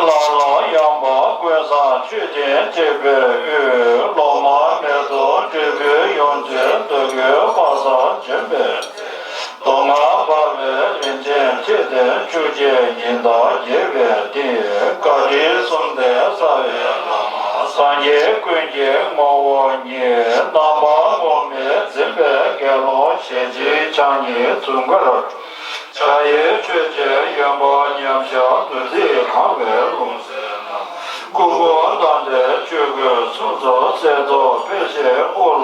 ལྷ་ལ་ཡངས་པ་ཀུན་བཟང་མཆོད་རྟེན་ཐེག་པའི་དབུས། སློབ་མ་མེ་ཏོག་སྤྲུལ་སྐུའི་ཡོངས་འཛིན་འདོད་དགུའི་དཔག་བསམ་འབྱོན་པའི། མདོ་སྔགས་འབར་བའི་རིན་ཆེན་ཐིག་ལྡན་ཆུ་སྐྱེས་ཉི་ཟླ་རྒྱས་པའི་སྟེང་། བཀའ་དྲིན་གསུམ་ལྡན་རྩ་བའི་བླ་མ་སངས་རྒྱས་ཀུན་གྱི་ངོ་བོ་ཉིད། རྣམ་པ་ངོ་མས་འཛིན་པའི་དགེ་སློང་ཞལ་གཅིག་ཕྱག་གཉིས་འཛུམ་དཀར། ཕྱག་གཡས་ཆོས་ཀྱི་ཡོན་པ་མཉམ་གཞག་བདུད་རྩིས་གང་བའི་ལྷུང་བཟེད་རྣམས། སྐུ་འཁོར་དང་འབྲེལ་ཆོས་གོས་སུམ་ཚོགས་གསེར་མདོག་དཔེ་བྱད་དབུ་ལ།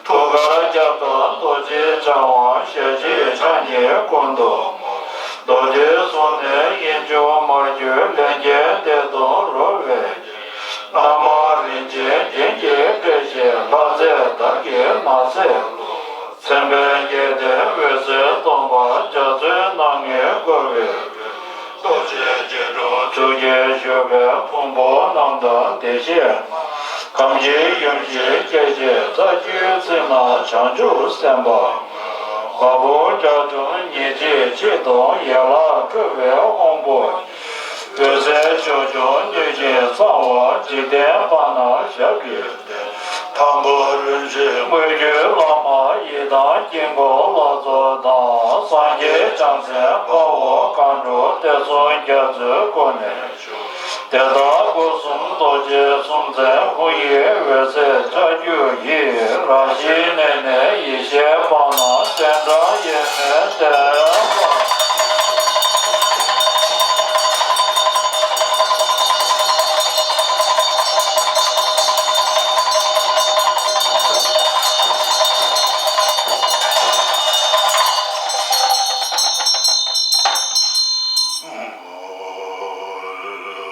ཐུགས་ཀར་རྒྱབ་དང་རྡོ་རྗེ་འཆང་དབང་ཞལ་གཅིག་ཕྱག་གཉིས་སྐུ་མདོག་སྨུག་རྡོ་རྗེ་གསུམ་ནི་དབྱིངས་ཕྱུག་མར་གྱུར་ལྷན་སྐྱེས་བདེ་སྟོང་རོལ་པའི་རྒྱན། རྣམ་པ་རིན་ཆེན་རྒྱན་གྱིས་སྤྲས་ཤིང་ལྷ་རྫས་དར་གྱི་ནགས་ཚལ་ལུ། མཚན་དཔལ་གྱི་ལྡན་འོད་ཟེར་སྟོང་པ་རྒྱ་མཚོའི་སྣང་ངེ་བསྐོར་བའི། རྡོ་རྗེ་སྐྱིལ་ཀྲུང་ཐུགས་ཀྱི་བཞུགས་པའི་ཕུང་པོ་རྣམས་དང་བདེ་གཤེགས་མ། ཁམས་ཀྱི་ཡུམ་གྱི་སྐྱེ་མཆེད་རྩ་བརྒྱུད་ཚད་མེད་བྱང་ཆུབ་སེམས་དཔའ་མ། བ་སྤུ་རྒྱ་ཁྱོན་ཉིས་ཁྲི་ཆིག་སྟོང་ཡན་ལག་འཕྲོ་བའི་དབང་པོ། འོད་ཟེར་ཕྱོགས་སྐྱོང་སྣོད་ཀྱི་གསང་བ་འཇིག་རྟེན་པ་ན་ཞབས་ཀྱི་དང་པོ་རིན་ཆེན་དངོས་བརྒྱུད་བླ་མ་ཡི་དམ་དཀྱིལ་འཁོར་ལྷ་ཚོགས་དང་། སངས་རྒྱས་བྱང་སེམས་དཔའ་བོ་མཁའ་འགྲོ་བསྟན་སྲུང་རྒྱ་མཚོའི་སྐུ་ནས་བྱུང་། དེ་དག་སྒོ་གསུམ་རྡོ་རྗེ་གསུམ་མཚན་ཧཱུྃ་ཡིག་འོད་ཟེར་ལྕགས་ཀྱུ་ཡིས། རང་བཞིན་གནས་ནས་ཡེ་ཤེས་པ་ན་སྤྱན་དྲངས་ཡེ་ནས་བསྟན་པ།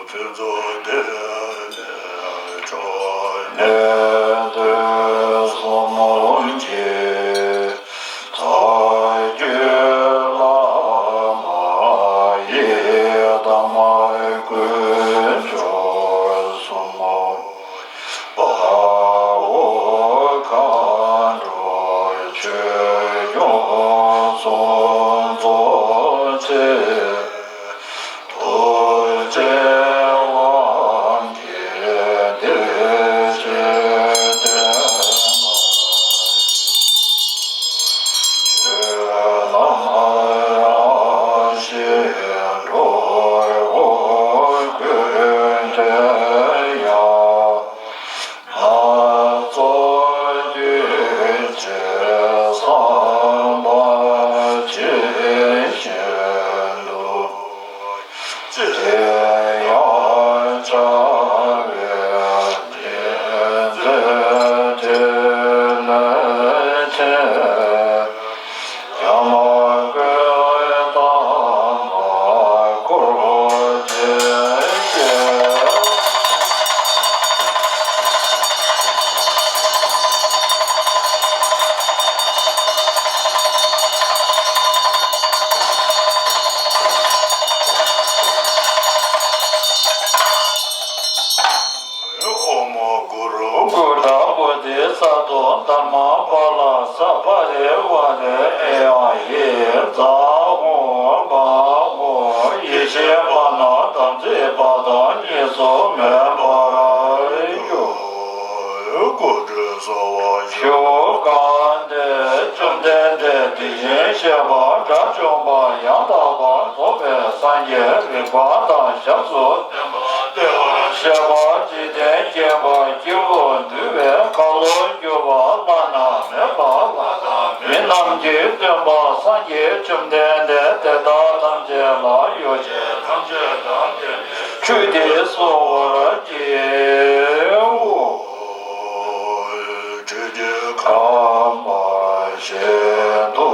ཕུན་ཚོགས་འདི་ནས་འཕྲོ་ནས་དུས་གསུམ། ས་ཏོ་དྷརྨ་པཱ་ལ་ས་པ་རི་ཝཱ་རེ་ཨེ་ཡ་ཧི་ཛ་ཧོ་མ་ཧོ། ཡེ་ཤེས་པ་ན་དམ་ཚིག་པ་དང་གཉིས་སུ་མེད་པར་གྱུར། སྐུ་ཁྲུས་གསོལ་བ་ཞུ་སྐབས་འདིར། བཅོམ་ལྡན་འདས་དེ་བཞིན་གཤེགས་པ་དགྲ་བཅོམ་པ་ཡང་དག་པར་རྫོགས་པའི་སངས་རྒྱས་རིག་པ་དང་ཞབས་སུ་ལྟེ་བར་བཞག་པ་འཇིག་རྟེན་མཁྱེན་པ་སྐྱེས་བུ་འདུལ་བའི་ཁ་ལོ་སྒྱུར་བ་བླ་ན་མེད་པ་ལྷ་དང་མི་རྣམས་ཀྱི་སྟོན་པ་སངས་རྒྱས་བཅོམ་ལྡན་འདས་དེ་དག་ཐམས་ཅད་ལ་ཡོ་བྱད་ཐམས་ཅད་དང་ལྡན་པས་ཁྲུས་འདི་གསོལ་བར་བགྱིའོ། ཁྲུས་ཀྱི་ཁ་མ་བཞིན་དུ་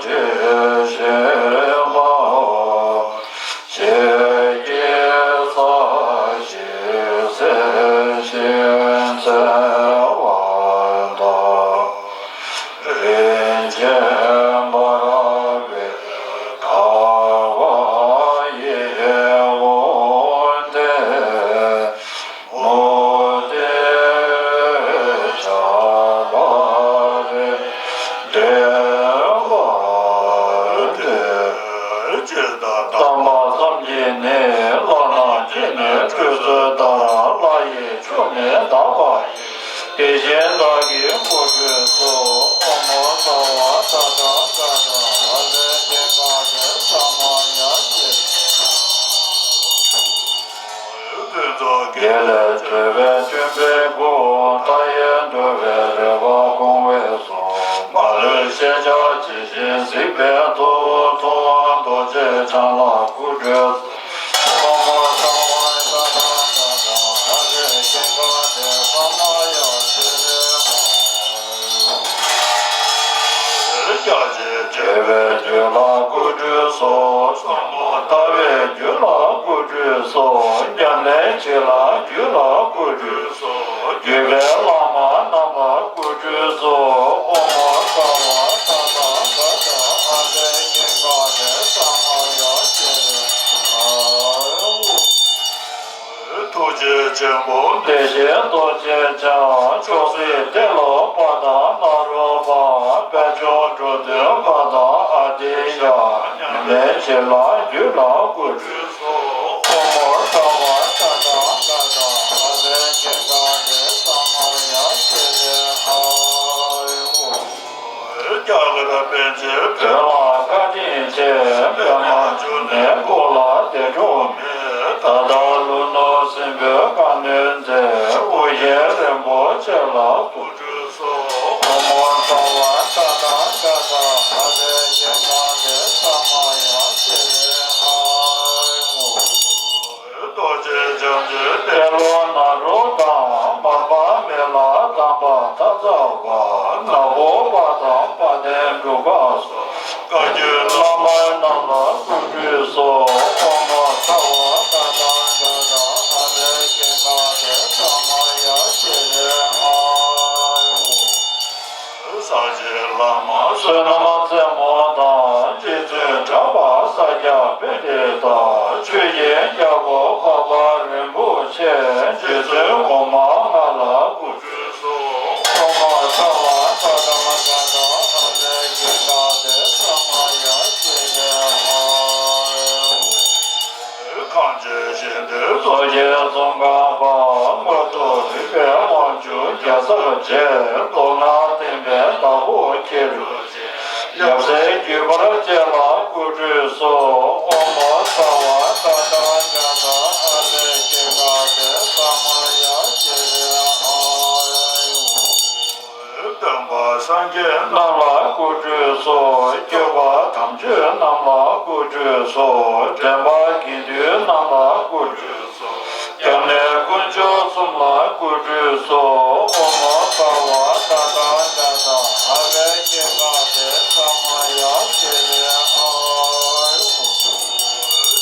ཇི་བཞིན་སྨྲ། ཞལ་གྱི་ས་གཞི་སེང་ཞིང་ཚལ་བ་དང་། རིན་ཆེན་འབར་བའི་ཁ་བ་ཡི་འོད་ལྡན། མུ་སྟེགས་ཆགས་པ་རེ་འདྲེན་པ་འདི། ཇི་ལྟར་བལྟམས་པ་ཙམ་གྱིས་ནི་བླ་ན་མཆིས་ནས་ཁྲུས་གསོལ་ལྟར་ལྷ་ཡི་ཆོས་ནི་དག་པ་ཡིན། དེ་བཞིན་བདག་གིས་སྐུ་ཁྲུས་གསོལ། ཨོཾ་ཨ་ཏྭ་བ་ཏདྱ་ག་ཏ་ཧ་རེ་ཀེ་ཀ་ཏེ་ས་མ་ཡ་ཅི། དགེ་ལེགས་སྤྱོད་པས་ལྕོགས་པའི་སྐུ། མཐའ་ཡས་འགྲོ་བའི་རེ་བ་སྐོང་བའི་གསུང་། མ་ལུས་ཤེས་བྱ་ཇི་བཞིན་གཟིགས་པའི་ཐུགས། ཐུབ་དབང་རྡོ་རྗེ་འཆང་ལ་སྐུ་ཁྲུས་གསོལ། ཨོཾ་ཨ་ཏྭ་བ་ཏདྱ་ག་ཏ་ཧ་རེ་ཀེ་ཀ་ཏེ་ས་མ་ཡ་ཅི་རེ་མ། རྒྱ་ཆེར་བྱེད་པའི་རྒྱུད་ལ་སྐུ་ཁྲུས་གསོལ། ཟབ་མོ་ལྟ་བའི་རྒྱུད་ལ་སྐུ་ཁྲུས་གསོལ། ཉམས་ལེན་བྱེད་ལ་རྒྱུད་ལ་སྐུ་ཁྲུས་གསོལ། བརྒྱུད་པའི་བླ་མ་རྣམས་ལ་སྐུ་ཁྲུས་གསོལ། ཨོཾ་ཨ་ཏྭ་བ་ཏདྱ་ག་ཏ་ཧ་རེ་ཀེ་ཀ་ཏེ་ས་མ་ཡ་ཅི་རེ་མ། ཐུགས་རྗེ་ཆེན་པོ་བདེ་གཤེགས་རྡོ་རྗེ་འཆང་། མཆོག་སྲེད་ཏེ་ལོ་པ་དང་ནཱ་རོ་པ། དཔལ་མཆོག་འགྲོ་དོན་པ་དང་ཨ་ཏི་ཤ། ཉམས་ལེན་བྱེད་ལ་རྒྱུད་ལ་སྐུ་ཁྲུས་གསོལ། ཨོཾ་ཨ་ཏྭ་བ་ཏདྱ་ག་ཏ་ཧ་རེ་ཀེ་ཀ་ཏེ་ས་མ་ཡ་ཅི་རེ་ཨཱ་ཡུ། རྒྱ་གར་པཎ་ཆེན་བོད་ལ་བཀའ་དྲིན་ཆེ། པདྨ་འབྱུང་གནས་སྐུ་ལ་འདས་འཁྲུངས་མེད། ད་ལྟ་ལྷོ་ནུབ་སྲིན་པོའི་བཀའ་བློན་མཛད། ཨོ་རྒྱན་རིན་པོ་ཆེ་ལ་སྐུ་ཁྲུས་གསོལ། ཨོཾ་ཨ་ཏྭ་བ་ཏདྱ་ག་ཏ་ཧ་རེ་ཀེ་ཀ་ཏེ་ས་མ་ཡ་ཅི་རེ་ཨཱ་ཡུ། རྡོ་རྗེ་འཆང་ཆེན་ཏེ་ལོ་ནཱ་རོ་དང་། མར་པ་མི་ལ་དམ་པ་སྟག་ཚང་པ། ནག་པོ་པ་དང་དཔལ་ལྡན་འབྲུག་པ་སོགས། བཀའ་བརྒྱུད་བླ་མ་རྣམས་ལ་སྐུ་ཁྲུས་གསོལ། ཨོཾ་ཨ་ཏྭ་བ་ཏདྱ་ག་ཏ་ཧ་རེ་ཀེ་ཀ་ཏེ་ས་མ་ཡ་ཅི་རེ་ཨཱ་ཡུ། སངས་རྒྱས་བླ་མ་བསོད་ནམས་རྩེ་མོ་དང་། རྗེ་བཙུན་གྲགས་པ་ས་སྐྱ་པཎྜི་ཏ། ཆོས་ཀྱི་རྒྱལ་པོ་འཕགས་པ་རིན་པོ་ཆེ། རྗེ་བཙུན་གོང་མ་ལྔ་ལ་སྐུ་ཁྲུས་གསོལ། ཨོཾ་ཨ་ཏྭ་བ་ཏདྱ་ག་ཏ་ཧ་རེ་ཀེ་ཀ་ཏེ་ས་མ་ཡ་ཅི་རེ་ཨཱ་ཡུ། གངས་ཅན་ཞིང་དུ་རྡོ་རྗེ་ཙོང་ཁ་པ། མངོན་མཐོ་རིག་པའི་དབང་ཕྱུག་རྒྱལ་ཚབ་རྗེ། མདོ་སྔགས་བསྟན་པའི་བདག་པོ་ཁྱེད་རུ་ཆེ། ཡབ་སྲས་བརྒྱུད་པར་བཅས་ལ་སྐུ་ཁྲུས་གསོལ། ཨོཾ་ཨ་ཏྭ་བ་ཏདྱ་ག་ཏ་ཧ་རེ་ཀེ་ཀ་ཏེ་ས་མ་ཡ་ཅི་རེ་ཨཱ་ཡུ། སྟོན་པ་སངས་རྒྱས་རྣམས་ལ་སྐུ་ཁྲུས་གསོལ། སྐྱོབ་པ་དམ་ཆོས་རྣམས་ལ་སྐུ་ཁྲུས་གསོལ། འདྲེན་པ་དགེ་འདུན་རྣམས་ལ་སྐུ་ཁྲུས་གསོལ། སྐྱབས་གནས་དཀོན་མཆོག་གསུམ་ལ་སྐུ་ཁྲུས་གསོལ། ཨོཾ་ཨ་ཏྭ་བ་ཏདྱ་ག་ཏ་ཧ་རེ་ཀེ་ཀ་ཏེ་ས་མ་ཡ་ཅི་རེ་ཨཱ་ཡུ།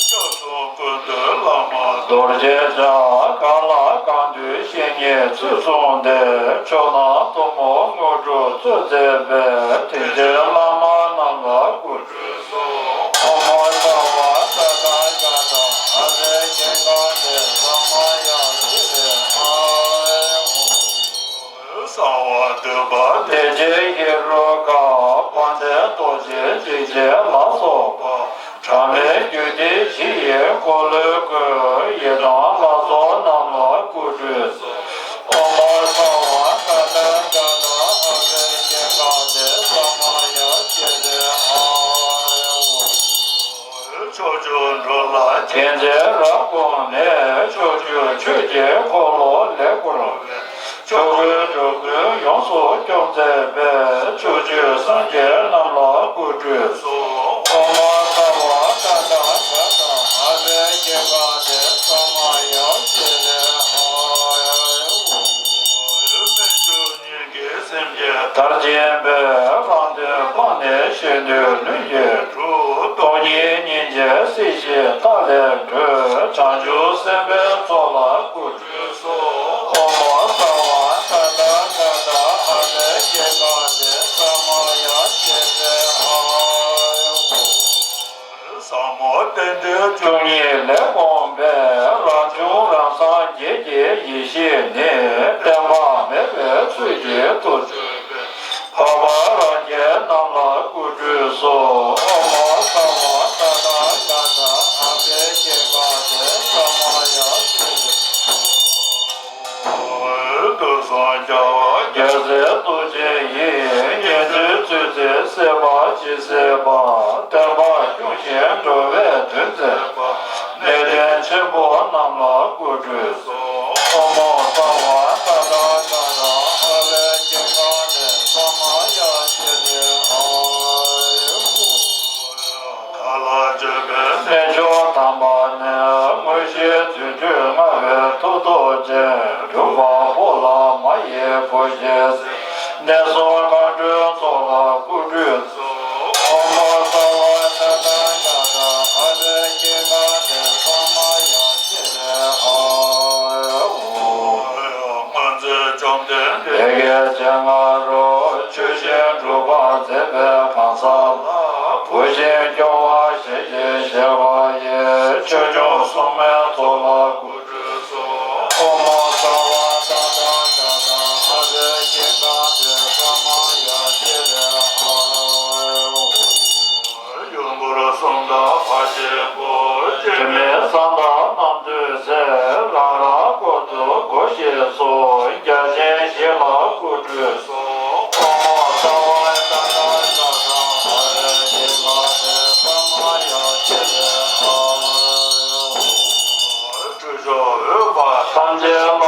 སྐྱབས་སུ་ཀུན་འདུས་བླ་མ་རྡོ་རྗེ་འཆང་། གང་ལ་གང་འདུལ་བཤེས་གཉེན་ཚུལ་བཟུང་སྟེ། མཆོག་དང་ཐུན་མོང་དངོས་གྲུབ་སྩོལ་མཛད་པའི། དྲིན་ཅན་བླ་མ་རྣམས་ལ་སྐུ་ཁྲུས་གསོལ། ཨོཾ་ཨ་ཏྭ་བ་ཏདྱ་ག་ཏ་ཧ་རེ་ཀེ་ཀ་ཏེ་ས་མ་ཡ་ཅི་རེ་ཨཱ་ཡུ། གསང་ འདོད་པ་བདེ་ཆེན་ཧེ་རུ་ཀ། དཔལ་ལྡན་རྡོ་རྗེ་འཇིགས་བྱེད་ལ་སོགས་པ། ཕྲ་མོའི་རྒྱུད་སྡེ་བཞི་ཡི་འཁོར་ལོས་བསྐོར། ཡི་དམ་ལྷ་ཚོགས་རྣམས་ལ་སྐུ་ཁྲུས་སོ། ཨོཾ་ས་བ་ཏ་ཏ་ག་ཏ། ཨ་ཧུ་ཀེ་ཀ་ཏེ་ས་མ་ཡ་ཤི་ཏེ་ཨ། ཕྱོགས་བཅུ་འགྲོ་ལ་མཁྱེན་བརྩེ་རབ་བསྒོམས་ནས། ཕྱོགས་བཅུའི་ཆོས་ཀྱི་འཁོར་ལོ་ལས་བསྐོར་བའི། ཆོས་སྐུའི་འགྲོ་ཀུན་ཡོངས་སུ་སྐྱོབ་མཛད་པའི། ཕྱོགས་བཅུའི་སངས་རྒྱས་རྣམས་ལ་སྐུ་ཁྲུས་སོ། ཨོཾ་ས་བ་ཏ་ཏ་ག་ཏ། ཨ་ཧུ་ཀེ་ཀ་ཏེ་ས་མ་ཡ་ཤི་ཏེ་ཨ། སྨན་མཆོག་སྙིང་གི་སེམས་ཀྱི་མཐར་ཕྱིན་པའི། ལྷ་འདོད་སྤངས་ནས་གཞན་འདོད་ལྷུན་གྱིས་གྲུབ། སྟོང་ཉིད་སྙིང་རྗེའི་སྲིད་ཞིའི་མཐའ་ལས་གྲོལ། བྱང་ཆུབ་སེམས་དཔའི་ཚོགས་ལ་སྐུ་ཁྲུས་སོ། ཨོཾ་ས་བ་ཏ་ཏ་ག་ཏ། ཨ་ཧུ་ཀེ་ཀ་ཏེ་ས་མ་ཡ་ཤི་ཏེ་ཨ། ཟབ་མོ་རྟེན་འབྲེལ་བཅུ་གཉིས་ལས་བསྒོམས་པའི། རང་བྱུང་རང་སངས་རྒྱས་ཀྱི་ཡེ་ཤེས་ནི། བརྟན་པ་མེད་པའི་ཚུལ་གྱིས་ཐུགས་ཆུད་པའི། འཕགས་པ་རང་རྒྱལ་རྣམས་ལ་སྐུ་ཁྲུས་སོ། ཨོཾ་ས་བ་ཏ་ཏ་ག་ཏ། ཨ་ཧུ་ཀེ་ཀ་ཏེ་ས་མ་ཡ་ཤི་ཏེ། དུས་གསུམ་རྒྱལ་བ་རྒྱལ་སྲས་རྡོ་རྗེ་ཡི། བསྙེན་བཀུར་ཚུལ་འཛིན་བསྲེ་བ་ཇི་སྲིད་པ། བསྟན་པ་སྐྱོང་ཞིང་འགྲོ་བའི་དོན་མཛད་པ། གནས་བརྟན་ཆེན་པོ་རྣམས་ལ་སྐུ་ཁྲུས་སོ། ཨོཾ་ས་བ་ཏ་ཏ་ག་ཏ། ཨ་ཧུ་ཀེ་ཀ་ཏེ་ས་མ་ཡ་ཤི་ཏེ་ཨ། ག་ལ་བརྗོད་པའི་རྣལ་འབྱོར་དམ་པ་ནི། དངོས་གཞི་རྫུ་འཕྲུལ་མངའ་བའི་མཐུ་སྟོབས་ཅན། འབྲུག་པ་པོ་ཏ་ལ་མ་ཡི་བུ་ཞེས་ཟེར། གནས་གསུམ་མཁའ་འགྲོའི་ཚོགས་ལ་སྐུ་ཁྲུས་སོ། ཨོཾ་ས་བ་ཏ་ཏ་ག་ཏ། ཨ་ཧུ་ཀེ་ཀ་ཏེ་ས་མ་ཡ་ཤི་ཏེ་ཨ། སྔོན་ཚེ་བཅོམ་ལྡན་འདས་ཀྱི་སྤྱན་སྔ་རུ། ཆོས་བཞིན་སྒྲུབ་པར་མཛད་པའི་གང་ཟག་ལ། བུ་བཞིན་སྐྱོང་བར་ཞལ་གྱིས་བཞེས་པ་ཡི། ཆོས་སྐྱོང་སྲུང་མའི་ཚོགས་ལ་སྐུ་ཁྲུས་སོ། ཨོཾ་ས་བ་ཏ་ཏ་ག་ཏ། ཨ་ཧུ་ཀེ་ཀ་ཏེ་ས་མ་ཡ་ཤི་ཏེ་ཨ། ཡུལ་འཁོར་གསུམ་དང་བར་ཆད་ཀུན། འཇིགས་མེད་གསང་བདག་རྣམ་ཐོས་སྲས། རང་རང་འཁོར་དུ་སྒོ་བཞི་སོགས། བརྒྱ་བྱིན་བཞི་ལ་སྐུ་ཁྲུས་སོ། ཨོཾ་ས་བ་ཏ་ཏ་ག་ཏ། ཨ་ཧུ་ཀེ་ཀ་ཏེ་ས་མ་ཡ་ཤི་ཏེ་ཨ། ཁྲུས་གཤོག་འོད་འབར་ཐམས་ཅད་ལ།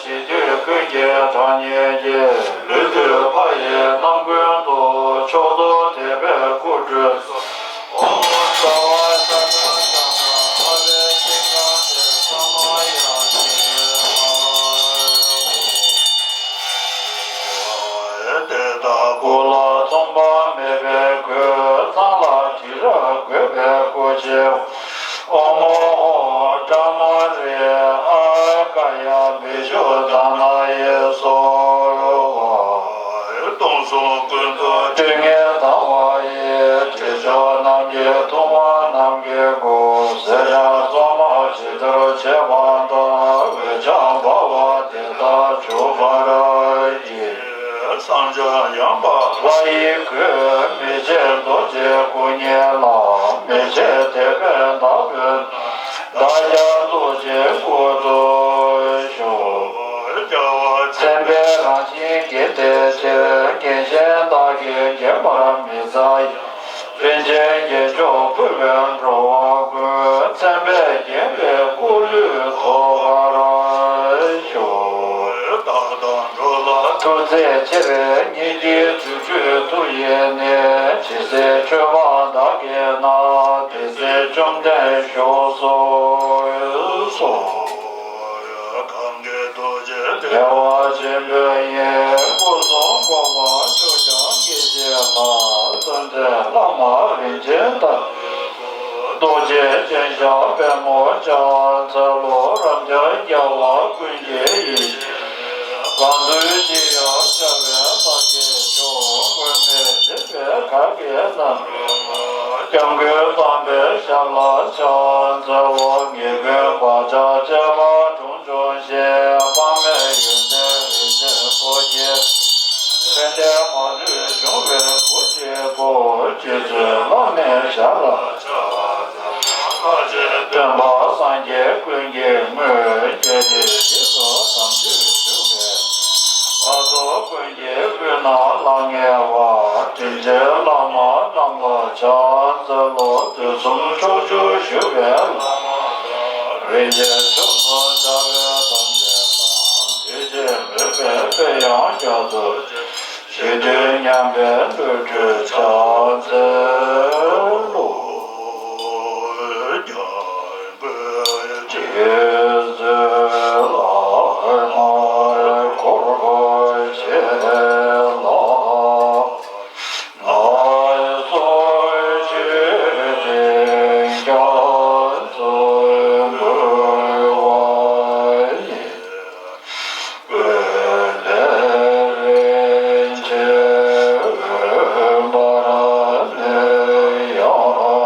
ཞི་དུལ་ཀུན་གྱི་གྲངས་སྙེད་ཀྱི། ལུས་བཏུད་ཕ་ཡི་རྣམ་ཀུན་ཏུ། མཆོག་ཏུ་དད་པས་སྐུ་ཁྲུས་སོ། ཨོཾ་ས་བ་ཏ་ཏ་ག་ཏ། ཨ་ཧུ་ཀེ་ཀ་ཏེ་ས་མ་ཡ་ཤི་ཏེ་ཨ། དེ་དག་སྐུ་ལ་མཚུངས་པ་མེད་པའི་མགོན། གཙང་ལ་དྲི་རབ་བཀོད་པའི་སྐུ་ཆེ། ཨོཾ་ཨོཾ་ཨོཾ་ཏྲ་མ་རེ། ཨཱཿ་ཀཱ་ཡ་བཻ་ཥུ་ད་ན་ཡེ་སྭཱ་ཧཱ། སྟོང་གསུམ་ཀུན་ཏུ་སྤྲིན་ནག་ལྡང་བ་ཡི། དྲི་མཆོག་རྣམས་ཀྱིས་འཐུང་བ་རྣམས་ཀྱི་མགོ། ཟས་སྦྱངས་བཙོ་མ་ཇི་ལྟར་བྱེད་པ་དང་། འོད་ཀྱང་འབར་བ་དེ་ལྟར་བྱུག་པར་བགྱི། བསངས་སྦྱངས་ཡངས་པ་ལྷ་ཡི་གོས། མི་ཕྱེད་རྡོ་རྗེའི་སྐུ་བརྙེས་ལ། མི་ཕྱེད་དད་པས་བདག་འབོད་ན། བདག་ཀྱང་རྡོ་རྗེའི་སྐུ་དུ་ཤོག། རྒྱལ་བ་མཚན་དཔལ་རང་བཞིན་བརྒྱན་ཏེ་ཕྱིར། རྒྱན་གཞན་དག་གིས་བརྒྱན་པར་མི་འཚལ་ཡང་། རིན་ཆེན་རྒྱན་མཆོག་ཕུལ་བས་འགྲོ་བ་ཀུན། མཚན་དཔལ་བརྒྱན་པའི་སྐུ་ལུས་ཐོབ་པར་ཤོག། བདག་དང་འགྲོ་ལ་ཐུགས་བརྩེ་ཆེར། སྙིང་རྗེའི་རྫུ་འཕྲུལ་མཐུ་ཡིས་ནི། ཇི་སྲིད་མཆོད་པ་བདག་གིས་གནང་། དེ་སྲིད་བཅོམ་ལྡན་བཞུགས་སུ་གསོལ། གང་གིས་ཐུགས་རྗེ་བདེ་བ་ཆེན་པོའི་དབྱིངས། སྐུ་གསུམ་འགོག་པ་ཕྱོགས་བཅུར་སྐྱེ་མཆེད་ལ། བརྩོན་འགྲུས་བླ་མ་རིན་ཆེན་ལྟ་བུའི་ཚོགས། རྡོ་རྗེ་ཅན་ཞབས་པད་མོ་ཕྱག་འཚལ་ལོ། རབ་འབྱམས་རྒྱལ་བ་ཀུན་གྱི་ཡེ་ཤེས་ལས། གང་འདུལ་ཅིར་ཡང་ཤར་བའི་ལྷ་སྐྱེས་མཆོག། སྔོན་མེད་མཛད་པའི་གར་གྱི་རྣམ་གྲོལ་མ། སྐྱབས་མགོན་དམ་པའི་ཞབས་ལ་ཕྱག་འཚལ་ལོ། ཉེས་ཀུན་བག་ཆགས་བཅས་པ་དྲུངས་འཇོམས་ཤིང་། དཔག་མེད་ཡོན་ཏན་རིན་ཆེན་ཕོ་རྒྱས། རྗེ་བཙུན་བླ་མའི་ཞབས་ལ་ཕྱག་འཚལ་ལོ། སྟོན་པ་སངས་རྒྱས་ཀུན་གྱི་དངོས། རྒྱལ་སྲས་རྗེས་སུ་དམ་ཆོས་ཞུ་བའི་བླ་མ། བར་དོ་ཀུན་གྱི་ཀུན་ནས་ལྷང་ངེ་བ། དྲིན་ཅན་བླ་མ་རྣམས་ལ་ཕྱག་འཚལ་ལོ། དུས་གསུམ་ཕྱོགས་བཅུར་བཞུགས་པའི་བླ་མ་དང་། རིན་ཆེན་ཕྱོགས་སུ་འདྲ་བའི་དམ་ཅན་ལ། དད་ཅིང་མོས་པའི་དཔལ་དབྱངས་རྒྱ་མཚོ་ཆེ། ཞི་དུལ་མཉམ་པའི་བློ་གྲོས་ཕྱག་འཚལ་ལོ། རྒྱལ་སྲས་བླ་མ་འཁོར་བཅས་ལ། ང་ཚོ་ཆོས་ཀྱི་རྒྱ་མཚོ་འབུལ་བ་ཡིན། འོད་ལས་རིན་ཆེན་འོད་འབར་ནས་ཡར་ལེན། ཨོཾ་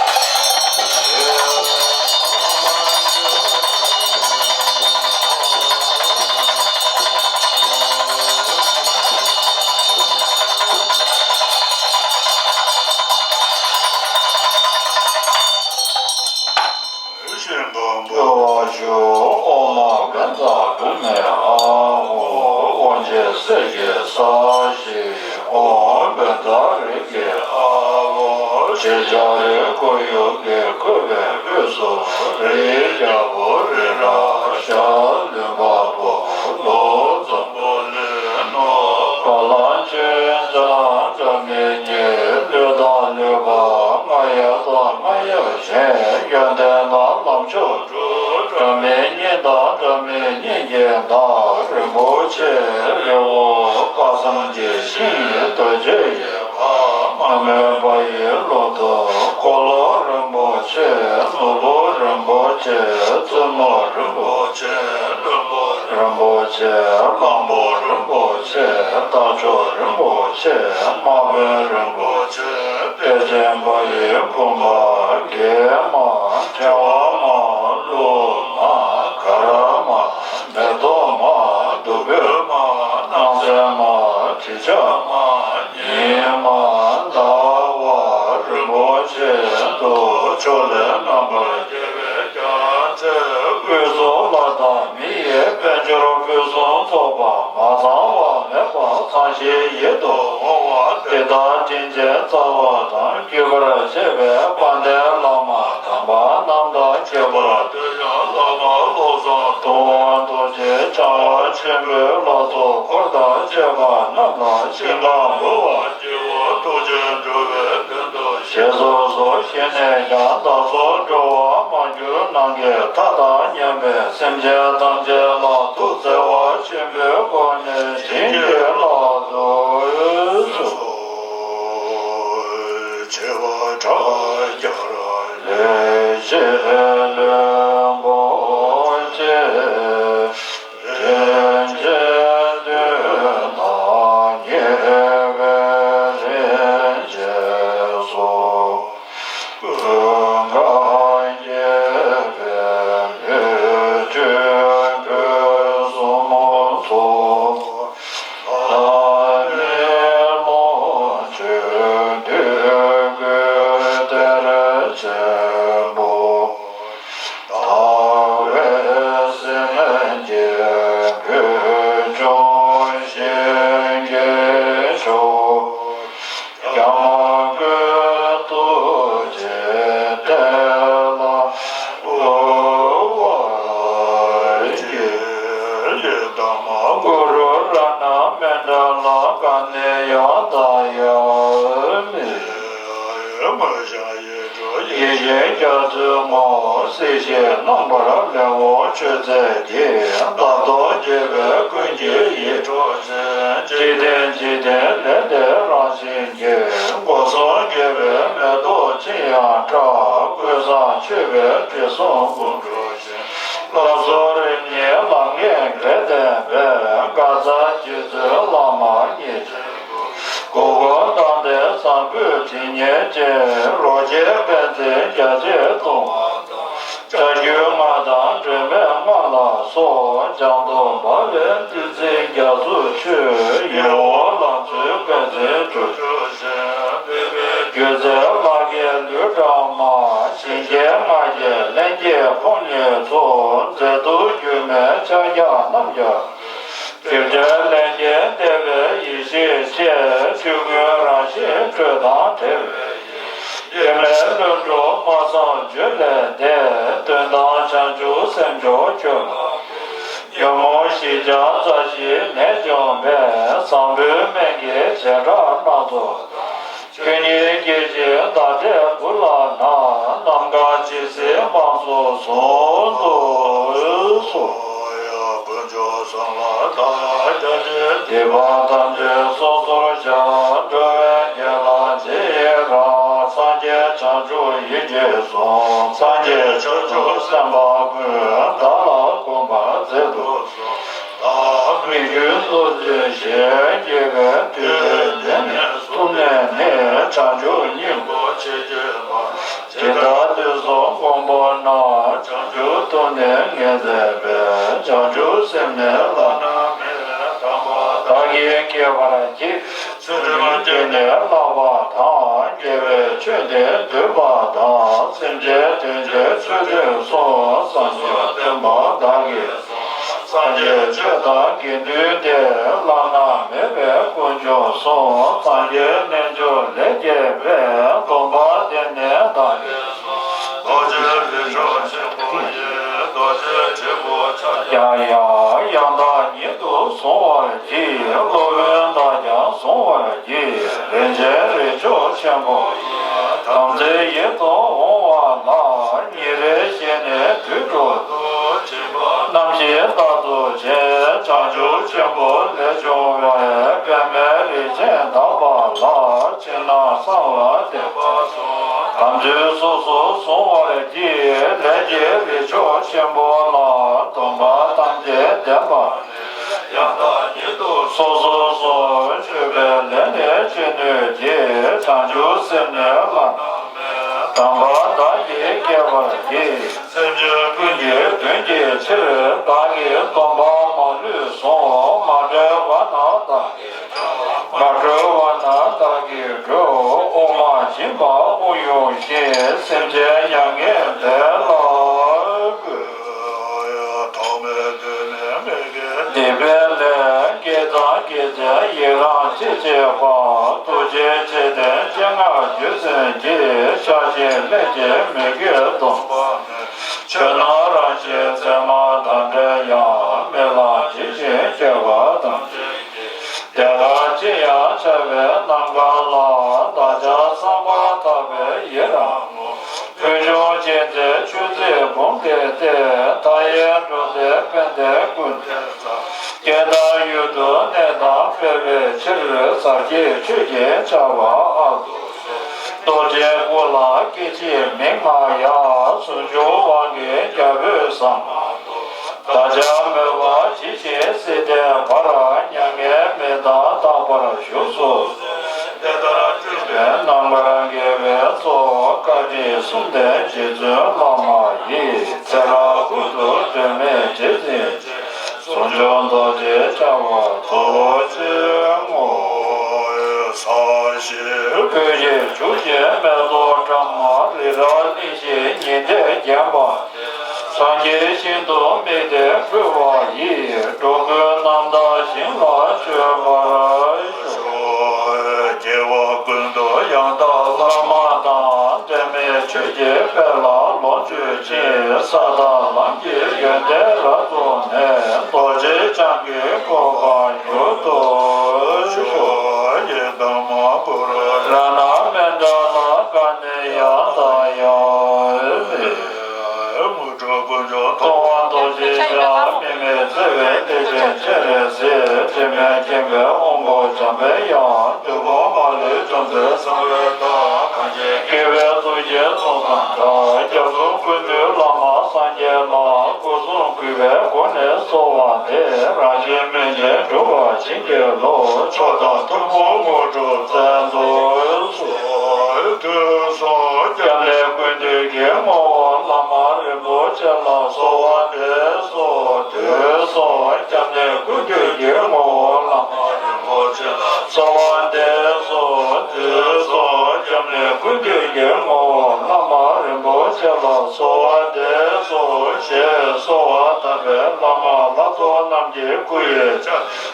བཛྲ་ཨཱཿཧཱུྃ། དབང་ཆེན་གསེར་གྱི་ས་གཞི། ཨོཾ་བཛྲ་རིགས་ཀྱི་ཨ་བོ། ཆེ་ཆུང་རིགས་འཁོར་ཡུག་གེ་བཀོད་པའི་དབུས་སུ། རིའི་རྒྱལ་པོ་རི་རབ་ཞྭ་ལུས་འཕགས་པོ། ལོ་འཛམ་བུ་གླིང་ནོར་བུ་ལ། ཆོས་དབྱིངས་རྩེ་ལ་སྒྲ་མི་སྙན། ལུས་དང་ལུས་པ་རྔ་ཡབ་དང་རྔ་ཡབ་གཞན། ཡོན་ཏན་དང་ལམ་མཆོག་དྲུག་སྒྲ་མི་སྙན་དང་སྒྲ་མི་སྙན་གྱི་བདག་རིན་པོ་ཆེ་རི་བོ་དཀར་ཟམ་གྱི་ཤིང་རྡོ་རྗེ་ཡི་བ་མ་རྨོས་པ་ཡི་ལོ་ཏོག་འཁོར་ལོ་རིན་པོ་ཆེ། ནོར་བུ་རིན་པོ་ཆེ། བཙུན་མོ་རིན་པོ་ཆེ། བློན་པོ་རིན་པོ་ཆེ། གླང་པོ་རིན་པོ་ཆེ། རྟ་མཆོག་རིན་པོ་ཆེ། དམག་དཔོན་རིན་པོ་ཆེ། དཔལ་ཆེན་པ་ཡི་བུམ་པ་བརྒྱད་མ། ཕྲེང་བ་མ། གླུ་མ། གར་མ། མེ་ཏོག་མ། བདུག་སྤོས་མ། སྣང་གསལ་མ། དྲི་ཆབ་མ། ཉི་མ། ཟླ་ ཡིད་དུ་འོང་བ་དེ་དག་དྲིན་ཅན་རྩ་བ་དང་། གུས་པར་བྱས་པའི་དཔལ་ལྡན་བླ་མ་དམ་པ་རྣམས་དང་ཁྱད་པར་དུ་ཡང་བླ་མ་བློ་བཟང་ཐུབ་དབང་རྡོ་རྗེ་འཆང་ཆེན་པོའི་ལག་ཏུ་འཁོར་དང་བཅས་པ་རྣམས་ལ་ཞིང་ཁམས་འབུལ་བར་བགྱིའོ། ཐུགས་རྗེས་འགྲོ་བའི་དོན་དུ་ཞེས་སོ་སོར་བཞེས་ནས་ཀྱང་བདག་སོགས་འགྲོ་བ་མར་གྱུར་ནམ་མཁའི་མཐའ་དང་མཉམ་པའི་སེམས་ཅན་ཐམས་ཅད་ལ་ཐུགས་བརྩེ་བ་ཆེན་པོའི་སྒོ་ནས་བྱིན་གྱིས་བརླབ་ཏུ་གསོལ། ཆེ་བ་ཕྲག་བརྒྱར་ལེགས་བཤད་ལྷུན་པོ་ཆེ། རིན་ཆེན་གདུང་དང་ཉེ་བའི་རིན་ཆེན་གསུང་། ཀུན་དགའ་བརྒྱད་པའི་མི་མཐུན་ཕུན་སུམ་ཚོགས། ལྷ་མི་ལོངས་སྤྱོད་འདོད་དགུའི་གཏེར་ཆེན་པོ། ཟླ་བའི་སེང་གེ་བོད་ལྗོངས་ཞིང་གི་མཆོག །སྐྱབས་མགོན་རྡོ་རྗེ་གདན་ལ་འབུལ་བར་བགྱི། ཡི་དམ་གུ་རུ་རཏྣ་མཎྜལ་ཀ་ནེ་ཡ་དཱ་ཡ་མི། ཡིད་བཞིན་རྒྱ་མཚོའི་ངོགས། སྲིད་ཞིའི་རྣམ་པར་ལྷུང་བའི་མཆོད་རྫས་འདི། བདག་ཐོག་དགྱེས་པའི་ཀུན་གྱི་ཡིད་འཕྲོག་ཅན། འཇིག་རྟེན་འཇིག་རྟེན་ལས་འདས་རང་བཞིན་གྱི། སྒོ་གསུམ་དགེ་བའི་མེ་ཏོག་ཅི་ཡང་བཀྲ། ཀུན་བཟང་མཆོད་པའི་དྲི་བསུང་སྐོམ་འགྲོ་ཅན། ལག་སོར་རིམ་གཉིས་ལམ་ལྔའི་འབྲས་བསྟན་པའི། དགའ་ཚལ་རྗེ་བཙུན་བླ་མ་མཉེས་ཅན། གུར་གུམ་མདངས་ལྡན་བཟང་པོའི་དྲི་ཉེར་བཅས། རོ་བརྒྱའི་པཎ་ཆེན་བརྒྱ་བྱིན་གཏོར་མ་དང་། བྱ་རྒྱུད་ལྔ་དང་སྒྲོན་མེ་ལྔ་ལ་སོགས། སྦྱང་དུ་འབར་བའི་བདུད་རྩི་རྒྱ་མཚོས་མཆོད། ཡིད་འོང་ལང་ཚོའི་དཔལ་ཚལ་འགྲོ་ཆོག་ཅན། སྒྱུ་རྩལ་ལྷ་སྐྱེས་ལུས་བཀྲ་མ། ཞིང་སྐྱེས་རྔ་སྐྱེས་ལྷན་སྐྱེས་ཕོ་ཉའི་ཚོགས། མཛེས་སྡུག་སྒྱུ་མའི་ཕྱག་རྒྱ་རྣམ་རྒྱལ། སྒྲིབ་བྲལ་ལས་ཀྱི་བདེ་བའི་ཡེ་ཤེས་སྐྱེས། ཆོས་ཀུན་རང་བཞིན་སྤྲོས་དང་བྲལ་བའི་ཡེ། ཡེ་མེད་ལྷུན་གྲུབ་སྨྲ་བསམ་བརྗོད་ལས་འདས། དོན་དམ་བྱང་ཆུབ་སེམས་མཆོག་ཁྱོད་ལ། ཉོན་མོངས་ཞི་འཇམ་རྩ་བཞིའི་ནད་འཇོམས་པའི། བཟང་པོའི་སྨན་གྱི་བྱེ་བྲག་སྣ་ཚོགས་དང་། ཆོས་ཉིད་སྐྱེ་ཤེས་བདག་འབྲས་བུ་ལ་ན། ནམ་མཁའ་ཇི་སྲིད་འབངས་སུ་བཟུང་དུ་གསོལ། ཡ་དཀོན་མཆོག་གསུམ་ལ་བདག་སྐྱབས་མཆི། སྡིག་པ་ཐམས་ཅད་སོ་སོར་བཤགས། འགྲོ་བའི་དགེ་ལ་རྗེས་ཡི་རང་། སངས་རྒྱས་བྱང་ཆུབ་ཡིད་ཀྱིས་བཟུང་། སངས་རྒྱས་བྱང་ཆུབ་སེམས་དཔའ་ཀུན། བདག་ལ་གུས་པར་མཛད་དུ་གསོལ། བདག་མི་བསྐྱོད་རྡོ་རྗེ་ཞེས་བགྱི་བའི། དུས་འདི་ནས་བཟུང་སྟེ་ནི། བྱང་ཆུབ་སྙིང་པོ་ཇི་སྙེད་པ། ཇི་ལྟར་དུས་གསུམ་མགོན་པོ་རྣམས། བྱང་ཆུབ་ཏུ་ནི་ངེས་མཛད་པའི། བྱང་ཆུབ་སེམས་ནི་བླ་ན་མེད། དམ་པ་བདག་གིས་བསྐྱེད་པར་བགྱི། ཚུལ་ཁྲིམས་བསྐྱེད་ནས་བསླབ་པ་དང་། དགེ་བའི་ཆོས་འདི་སྡོམ་པ་དང་། སེམས་ཅན་དོན་ཕྱིར་ཚུལ་ཁྲིམས་སྲུང་། བསམ་པ་བརྟན་པ་བདག་གིས་སངས་རྒྱས་ཆོས་དང་དགེ་འདུན་ཏེ། བླ་ན་མེད་པའི་དཀོན་མཆོག་གསུམ། སངས་རྒྱས་རྣལ་འབྱོར་ལས་སྐྱེས་པའི། སྡོམ་པ་འདི་ནི་བདག་གིས། རྡོ་རྗེ་རིགས་མཆོག་ཆེན་པོ་ཡི། རྡོ་རྗེ་དྲིལ་བུ་ཕྱག་རྒྱ་ཡང་ཡང་དག་ཉིད་དུ་བཟུང་བར་བགྱི། སློབ་དཔོན་དག་ཀྱང་བཟུང་བར་བགྱི། རིན་ཆེན་རིགས་མཆོག་ཆེན་པོ་ཡི། དམ་ཚིག་ཡིད་དུ་འོང་བ་ལ། ཉིན་རེ་བཞིན་ནི་དུས་དྲུག་ཏུ། བྱིན་པ་རྣམ་བཞི་ལྟར་དུ་བྱས། བྱང་ཆུབ་ཆེན་པོ་ལས་བྱུང་བའི། པདྨའི་རིགས་ཅན་དག་པ་ལ། ཕྱི་ནང་གསང་བ་སྟོན་པ་གསུམ། དམ་ཚིག་སོ་སོར་བཟུང་བར་བགྱི། ལས་ཀྱི་རིགས་མཆོག་ཆེན་པོ་ལ། སྡོམ་པ་ཐམས་ཅད་ལྡན་པ། ཡང་དག་ཉིད་དུ་སོ་སོར་བཟུང་། མཆོད་པའི་ལས་ནི་ཅི་ནུས་ཀྱིས། བྱང་ཆུབ་སེམས་ནི་བླ་ན་མེད། དམ་པ་བདག་གིས་བསྐྱེད་པར་བགྱི། སེམས་ཅན་ཀུན་གྱི་དོན་གྱི་ཕྱིར། བདག་གིས་སྡོམ་པ་མ་ལུས་བཟུང་། མ་གྲོལ་བ་ན་བདག་གིས་གྲོལ། མ་གྲོལ་བ་ན་བདག་གིས་གྲོལ། དབུགས་མ་ཞིམ་པ་དབུགས་དབྱུང་ཞིང་། སེམས་ཅན་མྱ་ངན་འདས་ལ་འགོད། ཐོག་མེད་དུས་མེད་མི་དགེ་སྡིག་པའི་ལས། བགེགས་དང་ བསྐྱེད་ཅིང་ཡི་རང་ཅི་བྱེད་པ། ཐུགས་རྗེ་ཆེ་ལྡན་སྤྱན་སྔར་བརྗོད་ཚིམ་གྱིས། ཕྱག་ཕྱི་ལྷན་ཅིག་མི་བསྐྱོད་གདོང་པ་མེད། ཆོས་རྣམས་རང་བཞིན་མཚན་མ་དང་བྲལ་ཡང་། རྨི་ལམ་ཇི་བཞིན་སྐྱེ་བ་ཐམས་ཅད་ཀྱི། དེ་ལྟར་ཅི་ཡང་འཆར་བའི་རྣམ་དཀར་ལ། བདག་ཅག་བསམ་པ་ཐག་པས་ཡི་རང་ངོ་། ཕུལ་བྱུང་མཁྱེན་བརྩེ་མཆོད་རྫས་འབུམ་སྡེ་སྟེ། མཐའ་ཡས་འགྲོ་འདིར་ཕན་བདེ་ཀུན་དེང་སང་། སྐྱེ་དང་ཡུལ་དུ་གནས་དང་འཕེལ་བའི་ཕྱིར། ཟབ་རྒྱས་ཆོས་ཀྱི་ཆར་པ་ཨ་ཏོ། རྡོ་རྗེའི་སྐུ་ལ་སྐད་ཅིག་མིག་སྔར་ཡང་། ཟུང་འཇུག་དབང་གི་རྒྱ་བོད་ཟངས་མདོག། བདག་ཅག་མོས་པ་ཇི་བཞིན་སྲིད་མཐའི་བར། མྱ་ངན་མེ་དང་ལྡན་པར་བཞུགས་སུ་གསོལ། དེ་ལྟར་སྤྲུལ་པའི་རྣམ་དཀར་དགེ་བའི་ཚོགས། བཀའ་དྲིན་གསུམ་ལྡན་རྗེ་བཙུན་བླ་མ་ཡི། ཚེ་རབས་ཀུན་ཏུ་སྒྲོན་མེ་རྗེས་འཛིན་ཅིང་། ཟུང་འཇུག་རྡོ་རྗེ་འཆང་བ་ཐུགས་རྗེ་ཆེ། སྐུ་བཞི་བྱུག་ཅིང་མེ་ཏོག་བཀྲམ། རི་རབ་གླིང་བཞི་ཉི་ཟླས་བརྒྱན་པ། སངས་རྒྱས་ཞིང་དུ་དམིགས་ཏེ་བསྐུལ་བ་ཡིས། འགྲོ་ཀུན་རྣམ་དག་ཞིང་ལ་སྤྱོད་པར་ཤོག། སྐྱེ་བ་ཀུན་ཏུ་ཡང་དག་བླ་མ་དང་། འབྲལ་མེད་ཆོས་ཀྱི་དཔལ་ལ་ལོངས་སྤྱོད་ཅིང་། ས་དང་ལམ་གྱི་ཡོན་ཏན་རབ་རྫོགས་ནས། རྡོ་རྗེ་འཆང་གི་གོ་འཕང་མྱུར་དུ་ཤོག། ཡི་དམ་གུ་རུ་རཏྣ་མཎྜལ་ཀ་ནེ་ཡ་ཏཱ་ཡ། དངོས་གྲུབ་ཀུན་འབྱུང་ཐུབ་པ་རྡོ་རྗེ་འཆང་། དམིགས་མེད་བརྩེ་བའི་གཏེར་ཆེན་སྤྱན་རས་གཟིགས། དྲི་མེད་མཁྱེན་པའི་དབང་པོ་འཇམ་པའི་དབྱངས། བདུད་དཔུང་མ་ལུས་འཇོམས་མཛད་གསང་བའི་བདག། གང་ཞིག་དགེ་བའི་ཐུགས་རྗེས་བསྲུངས་དང་འདྲ། སྐྱབས་གསུམ་ཀུན་འདུས་བླ་མ་སངས་རྒྱས་ལ། སྐུ་གསུང་གུས་པས་མགོ་ནས་གསོལ་བ་འདེབས། རང་གཞན་མི་མཇལ་འགྲུབ་པར་བྱིན་གྱིས་རློབས། མཆོག་དང་ཐུན་མོང་དངོས་གྲུབ་བཙན་དུ་གསོལ། དུས་གསུམ་སྐྱབས་གནས་ཀུན་འདུས་ཀྱི་ངོ་བོ་བླ་མ་རིན་པོ་ཆེ་ལ་གསོལ་བ་འདེབས་སོ། དུས་གསུམ་སྐྱབས་གནས་ཀུན་འདུས་ཀྱི་ངོ་བོ་བླ་མ་རིན་པོ་ཆེ་ལ་གསོལ་བ་འདེབས་སོ། དུས་གསུམ་སྐྱབས་གནས་ཀུན་འདུས་ཀྱི་ངོ་བོ་བླ་མ་རིན་པོ་ཆེ་ལ་གསོལ་བ་འདེབས་སོ། ཞེས་གསོལ་བ་བཏབ་པས་བླ་མ་ལྷ་ཚོགས་རྣམས་ཀྱི་སྐུ་ཡི་ཆ།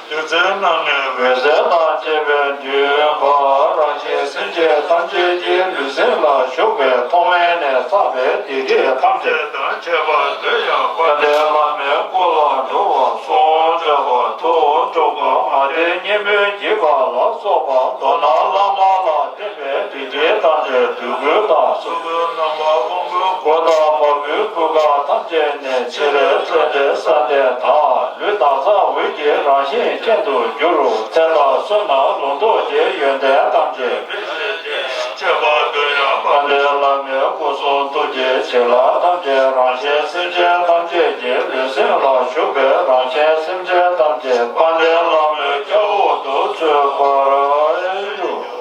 བདུད་རྩི་རྣམས་ནི་འོད་ཟེར་དང་བཅས་པས་འདུས་པ། རང་གཞན་སེམས་ཅན་ཐམས་ཅད་ཀྱི་ལུས་སེམས་ལ་ཞུགས་པའི་ཐོག་མེད་ནས་བསགས་པའི་སྡིག་སྒྲིབ་ཐམས་ཅད་དང་བཅས་པ་དོན་ཡང་དཔལ་ལྡན་བླ་མའི་སྐུ་ལ་འགྲོ་བར་གསོལ། འགྲོ་བ་ཐུགས་སྤྲུལ་སྐུ་ང་བདེ་སྙིང་པོའི་འཇིགས་པ་ལ་སོགས་པ། མདོར་ན་བླ་མ་ལ་བརྟེན་པའི་སྡིག་སྒྲིབ་ཐམས་ཅད་བདུད་ཀུན་དང་། ཚོགས་ཀུན་རྣམ་པ་དབང་པོའི་སྒོ་དང་བ་སྤུའི་སྤུ་ཁ་ཐམས་ཅད་ནས་ཕྱི་རོལ་ཚེ་འདས་ས་འདས་དག་ལུས་དག་ས་འོད་ཀྱི་རང་བཞིན་ཅན་དུ་གྱུར། ཚེ་དང་བསོད་ནམས་ལོངས་སྤྱོད་ཀྱི་ཡོན་ཏན་ཐམས་ཅད་སྤེལ་བྱེད་ཅེས་པ་དོན་ཡང་དཔལ་ལྡན་བླ་མའི་སྐུ་གསུང་ཐུགས་ཀྱི་བྱིན་རླབས་ཐམས་ཅད་རང་གཞན་སེམས་ཅན་ཐམས་ཅད་ཀྱི་ལུས་སེམས་ལ་ཞུགས་པས་རང་གཞན་སེམས་ཅན་ཐམས་ཅད་དཔལ་ལྡན་བླ་མའི་སྐྱབས་འོག་ཏུ་ཚུད་པར་ཤོག།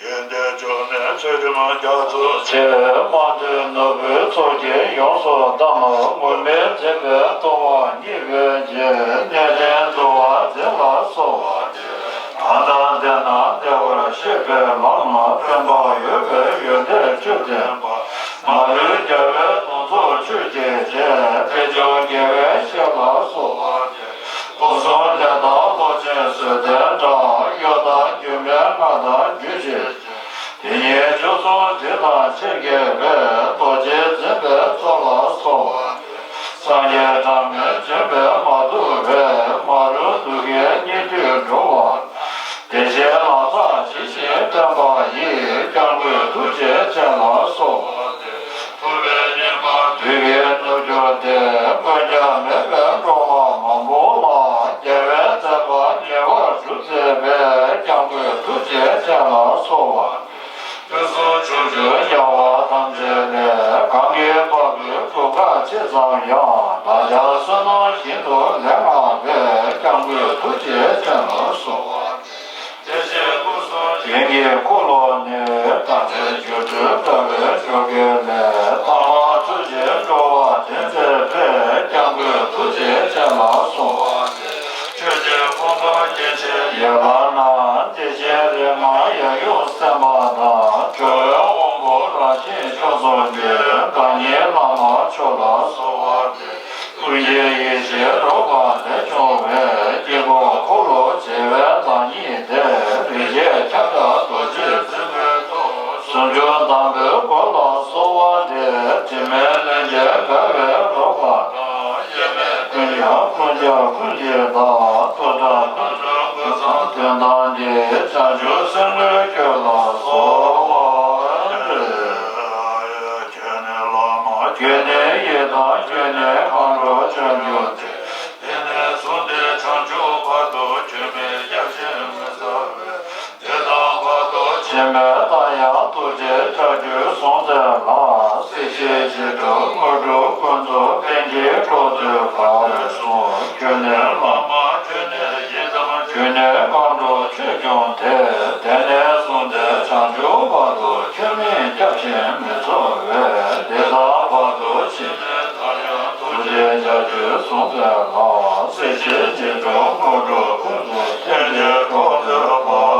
ཡོན་ཏན་འབྱུང་གནས་ཚུལ་ཁྲིམས་རྒྱ་མཚོ་ཆེ། དམངས་དོན་ནོར་བུའི་ཚོགས་ཀྱིས་ཡོངས་སུ་གཏམས། ངུར་སྨྲིག་འཛིན་པའི་ལྟུང་བ་གཉིས་པའི་རྗེས། གནས་བརྟན་འདུལ་བ་འཛིན་ལ་གསོལ་བ་འདེབས། གང་དང་ལྡན་ན་བདེ་བར་གཤེགས་པའི་ལམ། བརྟན་པ་འོད་པའི་ཡོན་ཏན་བཅུ་ལྡན་པ། མ་ལུས་རྒྱལ་བའི་གདུང་འཚོབ་ཆོས་ཀྱི་རྗེ། དཔལ་འབྱོར་དགེ་བའི་བཤེས་ལ་གསོལ་བ་འདེབས། སྐུ་གསུང་ཐུགས་དང་བློ་ཆེན་བསོད་ལྡན་འདྲ། གཡོ་དང་སྒྱུ་མའི་རྔ་དང་རྒྱུད་ཆེན་ཆེ། དེ་ཉིད་བཅུ་གསུམ་འདྲེན་དང་ཆེར་གྱེས་པའི། རྡོ་རྗེ་འཛིན་པའི་གཙོ་ལ་གསོལ་བ་འདེབས། སངས་རྒྱས་གྲངས་མེད་འབྱོན་པས་མ་ཐུལ་བའི། མ་རུངས་དུག་གི་གཉེན་བརྒྱུད་འགྲོ་བ། བདེ་གཤེགས་ལམ་རྩ་ཇི་བཞིན་སྟོན་པ་ཡི། སྐྱབས་མགོན་ཐུགས་རྗེ་ཅན་ལ་གསོལ་བ་འདེབས། ཐུབ་པའི་ཉི་མ་དུས་ཀྱི་ནུབ་གྱུར་ཏེ། མངོན་རྒྱ་མེད་པའི་འགྲོ་བ་མང་པོ་ལ། རྒྱལ་བའི་མཛད་པ་ཉེ་བར་བསྒྲུབ་མཛད་པའི། སྐྱབས་མགོན་ཐུགས་རྗེ་ཅན་ལ་གསོལ་བ་འདེབས། དུས་གསུམ་ཕྱོགས་བཅུའི་རྒྱལ་བ་ཐམས་ཅད་ལས། གང་གི་བ་སྤུའི་བུ་ག་ཆེ་ཙམ་ཡང་། བདག་ཅག་བསོད་ནམས་ཞིང་དུ་ལེགས་བསྔགས་པའི། སྐྱབས་མགོན་ཐུགས་རྗེ་ཅན་ལ་གསོལ་བ་འདེབས། དེ་བཞིན་སྐུ་གསུམ་རྒྱན་གྱི་འཁོར་ལོ་ནི། ཐམས་ཅད་སྒྱུ་འཕྲུལ་དྲ་བའི་འཇུག་སྒོ་ལས། ཐ་མལ་ཚུལ་བཞིན་འགྲོ་བ་འདྲེན་མཛད་པའི། སྐྱབས་མགོན་ཐུགས་རྗེ་ཅན་ལ་གསོལ་བ་འདེབས། ཆོས་ཀྱི་ཕུང་པོ་སྐྱེ་མཆེད་ཡན་ལག་རྣམས། དེ་བཞིན་རིག་སྔགས་ཡབ་ཡུམ་སེམས་དཔའ་དང་། ཇོ་བོའི་དབང་པོ་རང་བཞིན་མཆོག་གསུམ་གྱི། བདག་ཉིད་བླ་མ་མཆོག་ལ་གསོལ་བ་འདེབས། ཀུན་གྱི་ཡེ་ཤེས་རོལ་པ་ལས་བྱུང་བའི། དཀྱིལ་འཁོར་འཁོར་ལོ་ ཀུན་གྱི་བདག་ཏུ་བཀྲ་ཤིས་ཀུན་བཟང་དོན་དམ་གྱི་བྱང་ཆུབ་སེམས་ཀྱི་སྐྱོན་ལ་གསོལ་བ་འདེབས། ཁྱོད་ནི་བླ་མ་ཁྱོད་ནི་ཡི་དམ་ཁྱོད་ནི་མཁའ་འགྲོ་བྱང་ཆུབ་མཚོ། དེ་ནས་བཟུང་སྟེ་བྱང་ཆུབ་བར་དུ་ཁྱོད་མིང་བསྐྱབ་ཕྱིར་མི་ཚར་བས། དེ་དང་བར་དུ་ཕྱིན་པའི་མཐའ་ཡང་ཐུགས་རྗེའི་ལྕགས་ཀྱུས་བཟུང་མཛད་ལ། སྲིད་ཞིའི་རྗེ་དྲུང་དངོས་གྲུབ་ཀུན་རྫོབ་པཎ་གྱི་འཁོར་ཚོགས་བར་གསུམ། ཁྱོད་ནི་བླ་མ་ཁྱོད་ནི་ཡི་དམ་ཁྱོད་ནི་མཁའ་འགྲོ་ཆོས་སྐྱོང་སྟེ། དེ་ནས་བཟུང་སྟེ་བྱང་ཆུབ་བར་དུ་ཁྱོད་མིང་བསྐྱབ་ཕྱིར་མི་ཚར་བས། དེ་དང་བར་དུ་ཕྱིན་པའི་མཐའ་ཡང་ཐུགས་རྗེའི་ལྕགས་ཀྱུས་བཟུང་མཛད་ལ། སྲིད་ཞིའི་རྗེ་དྲུང་དངོས་གྲུབ་ཀུན་རྫོབ་པཎ་གྱི་འཁོར་ཚོགས་བར་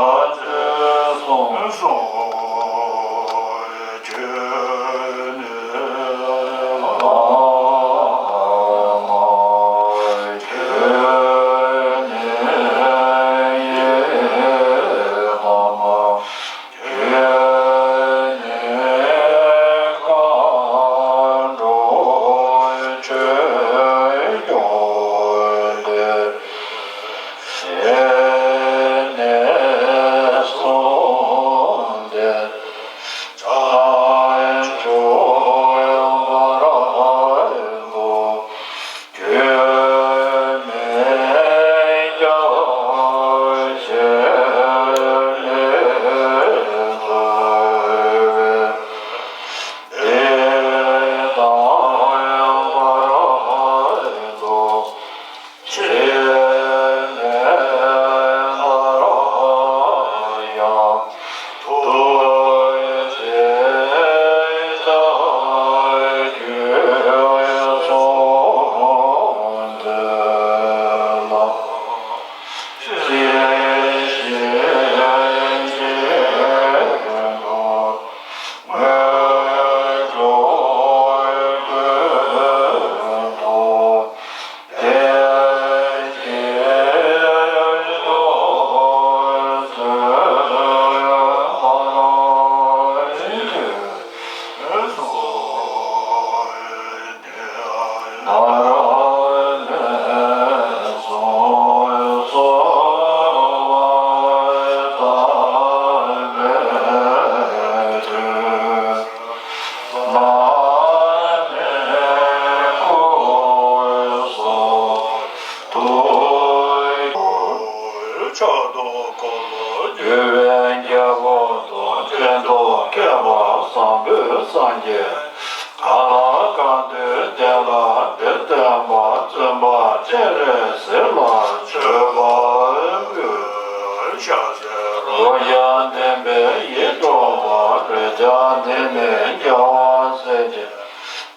གསུམ། ཁྱོད་ནི་བླ་མ་ཁྱོད་ནི་ཡི་དམ་ཁྱོད་ནི་མཁའ་འགྲོ་ཆོས་སྐྱོང་སྟེ། དེ་ནས་བཟུང་སྟེ་བྱང་ཆུབ་བར་དུ། ཁྱོད་མིང་བསྐྱབ་ཕྱིར་མི་ཚར་བས། དེ་དང་བར་དུ་ཕྱིན་པའི་མཐའ་ཡང་ཐུགས་རྗེའི་ལྕགས་ཀྱུས་བཟུང་མཛད་ལ། སྲིད་ཞིའི་རྗེ་དྲུང་དངོས་གྲུབ་ཀུན་རྫོབ་པཎ་གྱི་འཁོར་ཚོགས་བར་གསུམ། འགྱུར་བའི་རྒྱལ་པོ་དང་སྤྱན་སྟོབས་མཁས་པ་བཟང་པོའི་སངས་རྒྱས། གང་ལ་གང་འདུལ་དེ་ལ་འདིར་སྟོན་པ། བཙུན་པ་སྤྱན་རས་གཟིགས་ལ་མཆོད་པ་འབུལ། ཕྱག་འཚལ་ལོ། ལོ་བརྒྱ་ལྡན་པའི་ཡིད་འཕྲོག་པ། རོལ་རྒྱ་འདི་ནི་རྒྱལ་བ་སྲས་ཀྱི།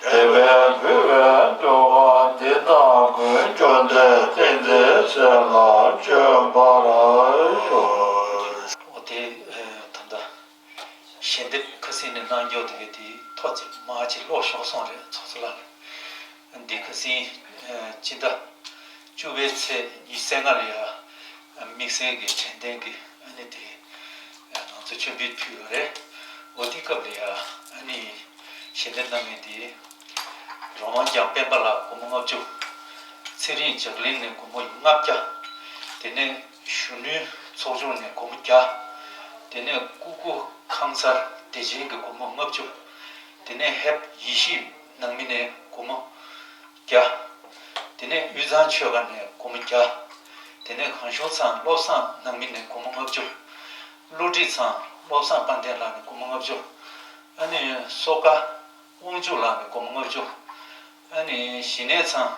དད་པས་འབུལ་བའི་བསྟོད་པ་འདི་དག་ཀུན། བཅོམ་ལྡན་བསྟན་འཛིན་སྲས་ལ་བྱོན་པར་ཤོག། འོ་དེ་ད་ལྟ་ཞལ་འདེབས་ཁ་སང་ནས་གནང་རྒྱུ་དེ་གའི་དེ་ཐོ་ཚིག་མ་ཅིག་ཀློག་ཤོར་སོང་རེད། ཚོགས་གཙོ་ལགས། འདི་ཁ་སང་སྤྱི་ཟླ་བཅུ་པའི་ཚེས་ཉི་ཤུ་རྩ་ལྔ་ལ་ཡ་དམིགས་བསལ་གྱི་དྲན་རྟེན་གྱི་ཨ་ནི་དེ་ང་ཚོ་མཆོད་འབུལ་ཕུལ་ཡོད་རེད། འོ་དེ་སྐབས་ལ་ཡ་ཨ་ནི་ཞལ་འདེབས་གནང་མཁན་དེ། རོང་མང་རྒྱང་སྤེན་པ་ལགས་སྒོར་མོ་ལྔ་བཅུ། ཚེ་རིང་འཇགས་གླིང་ནས་སྒོར་མོ་ལྔ་བརྒྱ། དེ་ནས་གཞོན་ནུའི་ཚོགས་ཆུང་ནས་སྒོར་མོ་བརྒྱ། དེ་ནས་ཀུ་ཀུ་ཁང་གསར་བདེ་ཆེན་གྱི་སྒོར་མོ་ལྔ་བཅུ། དེ་ནས་ཧེབ་ཡེ་ཤེས་ནང་མི་ནས་སྒོར་མོ་བརྒྱ། དེ་ནས་དབུས་གཙང་ཆོས་སྒར་ནས་སྒོར་མོ་བརྒྱ། དེ་ནས་གངས་ལྗོངས་ཚང་བློ་བཟང་ནང་མི་ནས་སྒོར་མོ་ལྔ་བཅུ། བསླུ་བྲིད་ཚང་བློ་བཟང་དཔལ་ལྡན་ལགས་ནས་སྒོར་མོ་ལྔ་བཅུ། ཨ་ནི་སོ་ཀ་དབང་ཕྱུག་ལགས་ནས་སྒོར་མོ་ལྔ་བཅུ། ཨ་ནི་ཞི་གནས་ཚང་།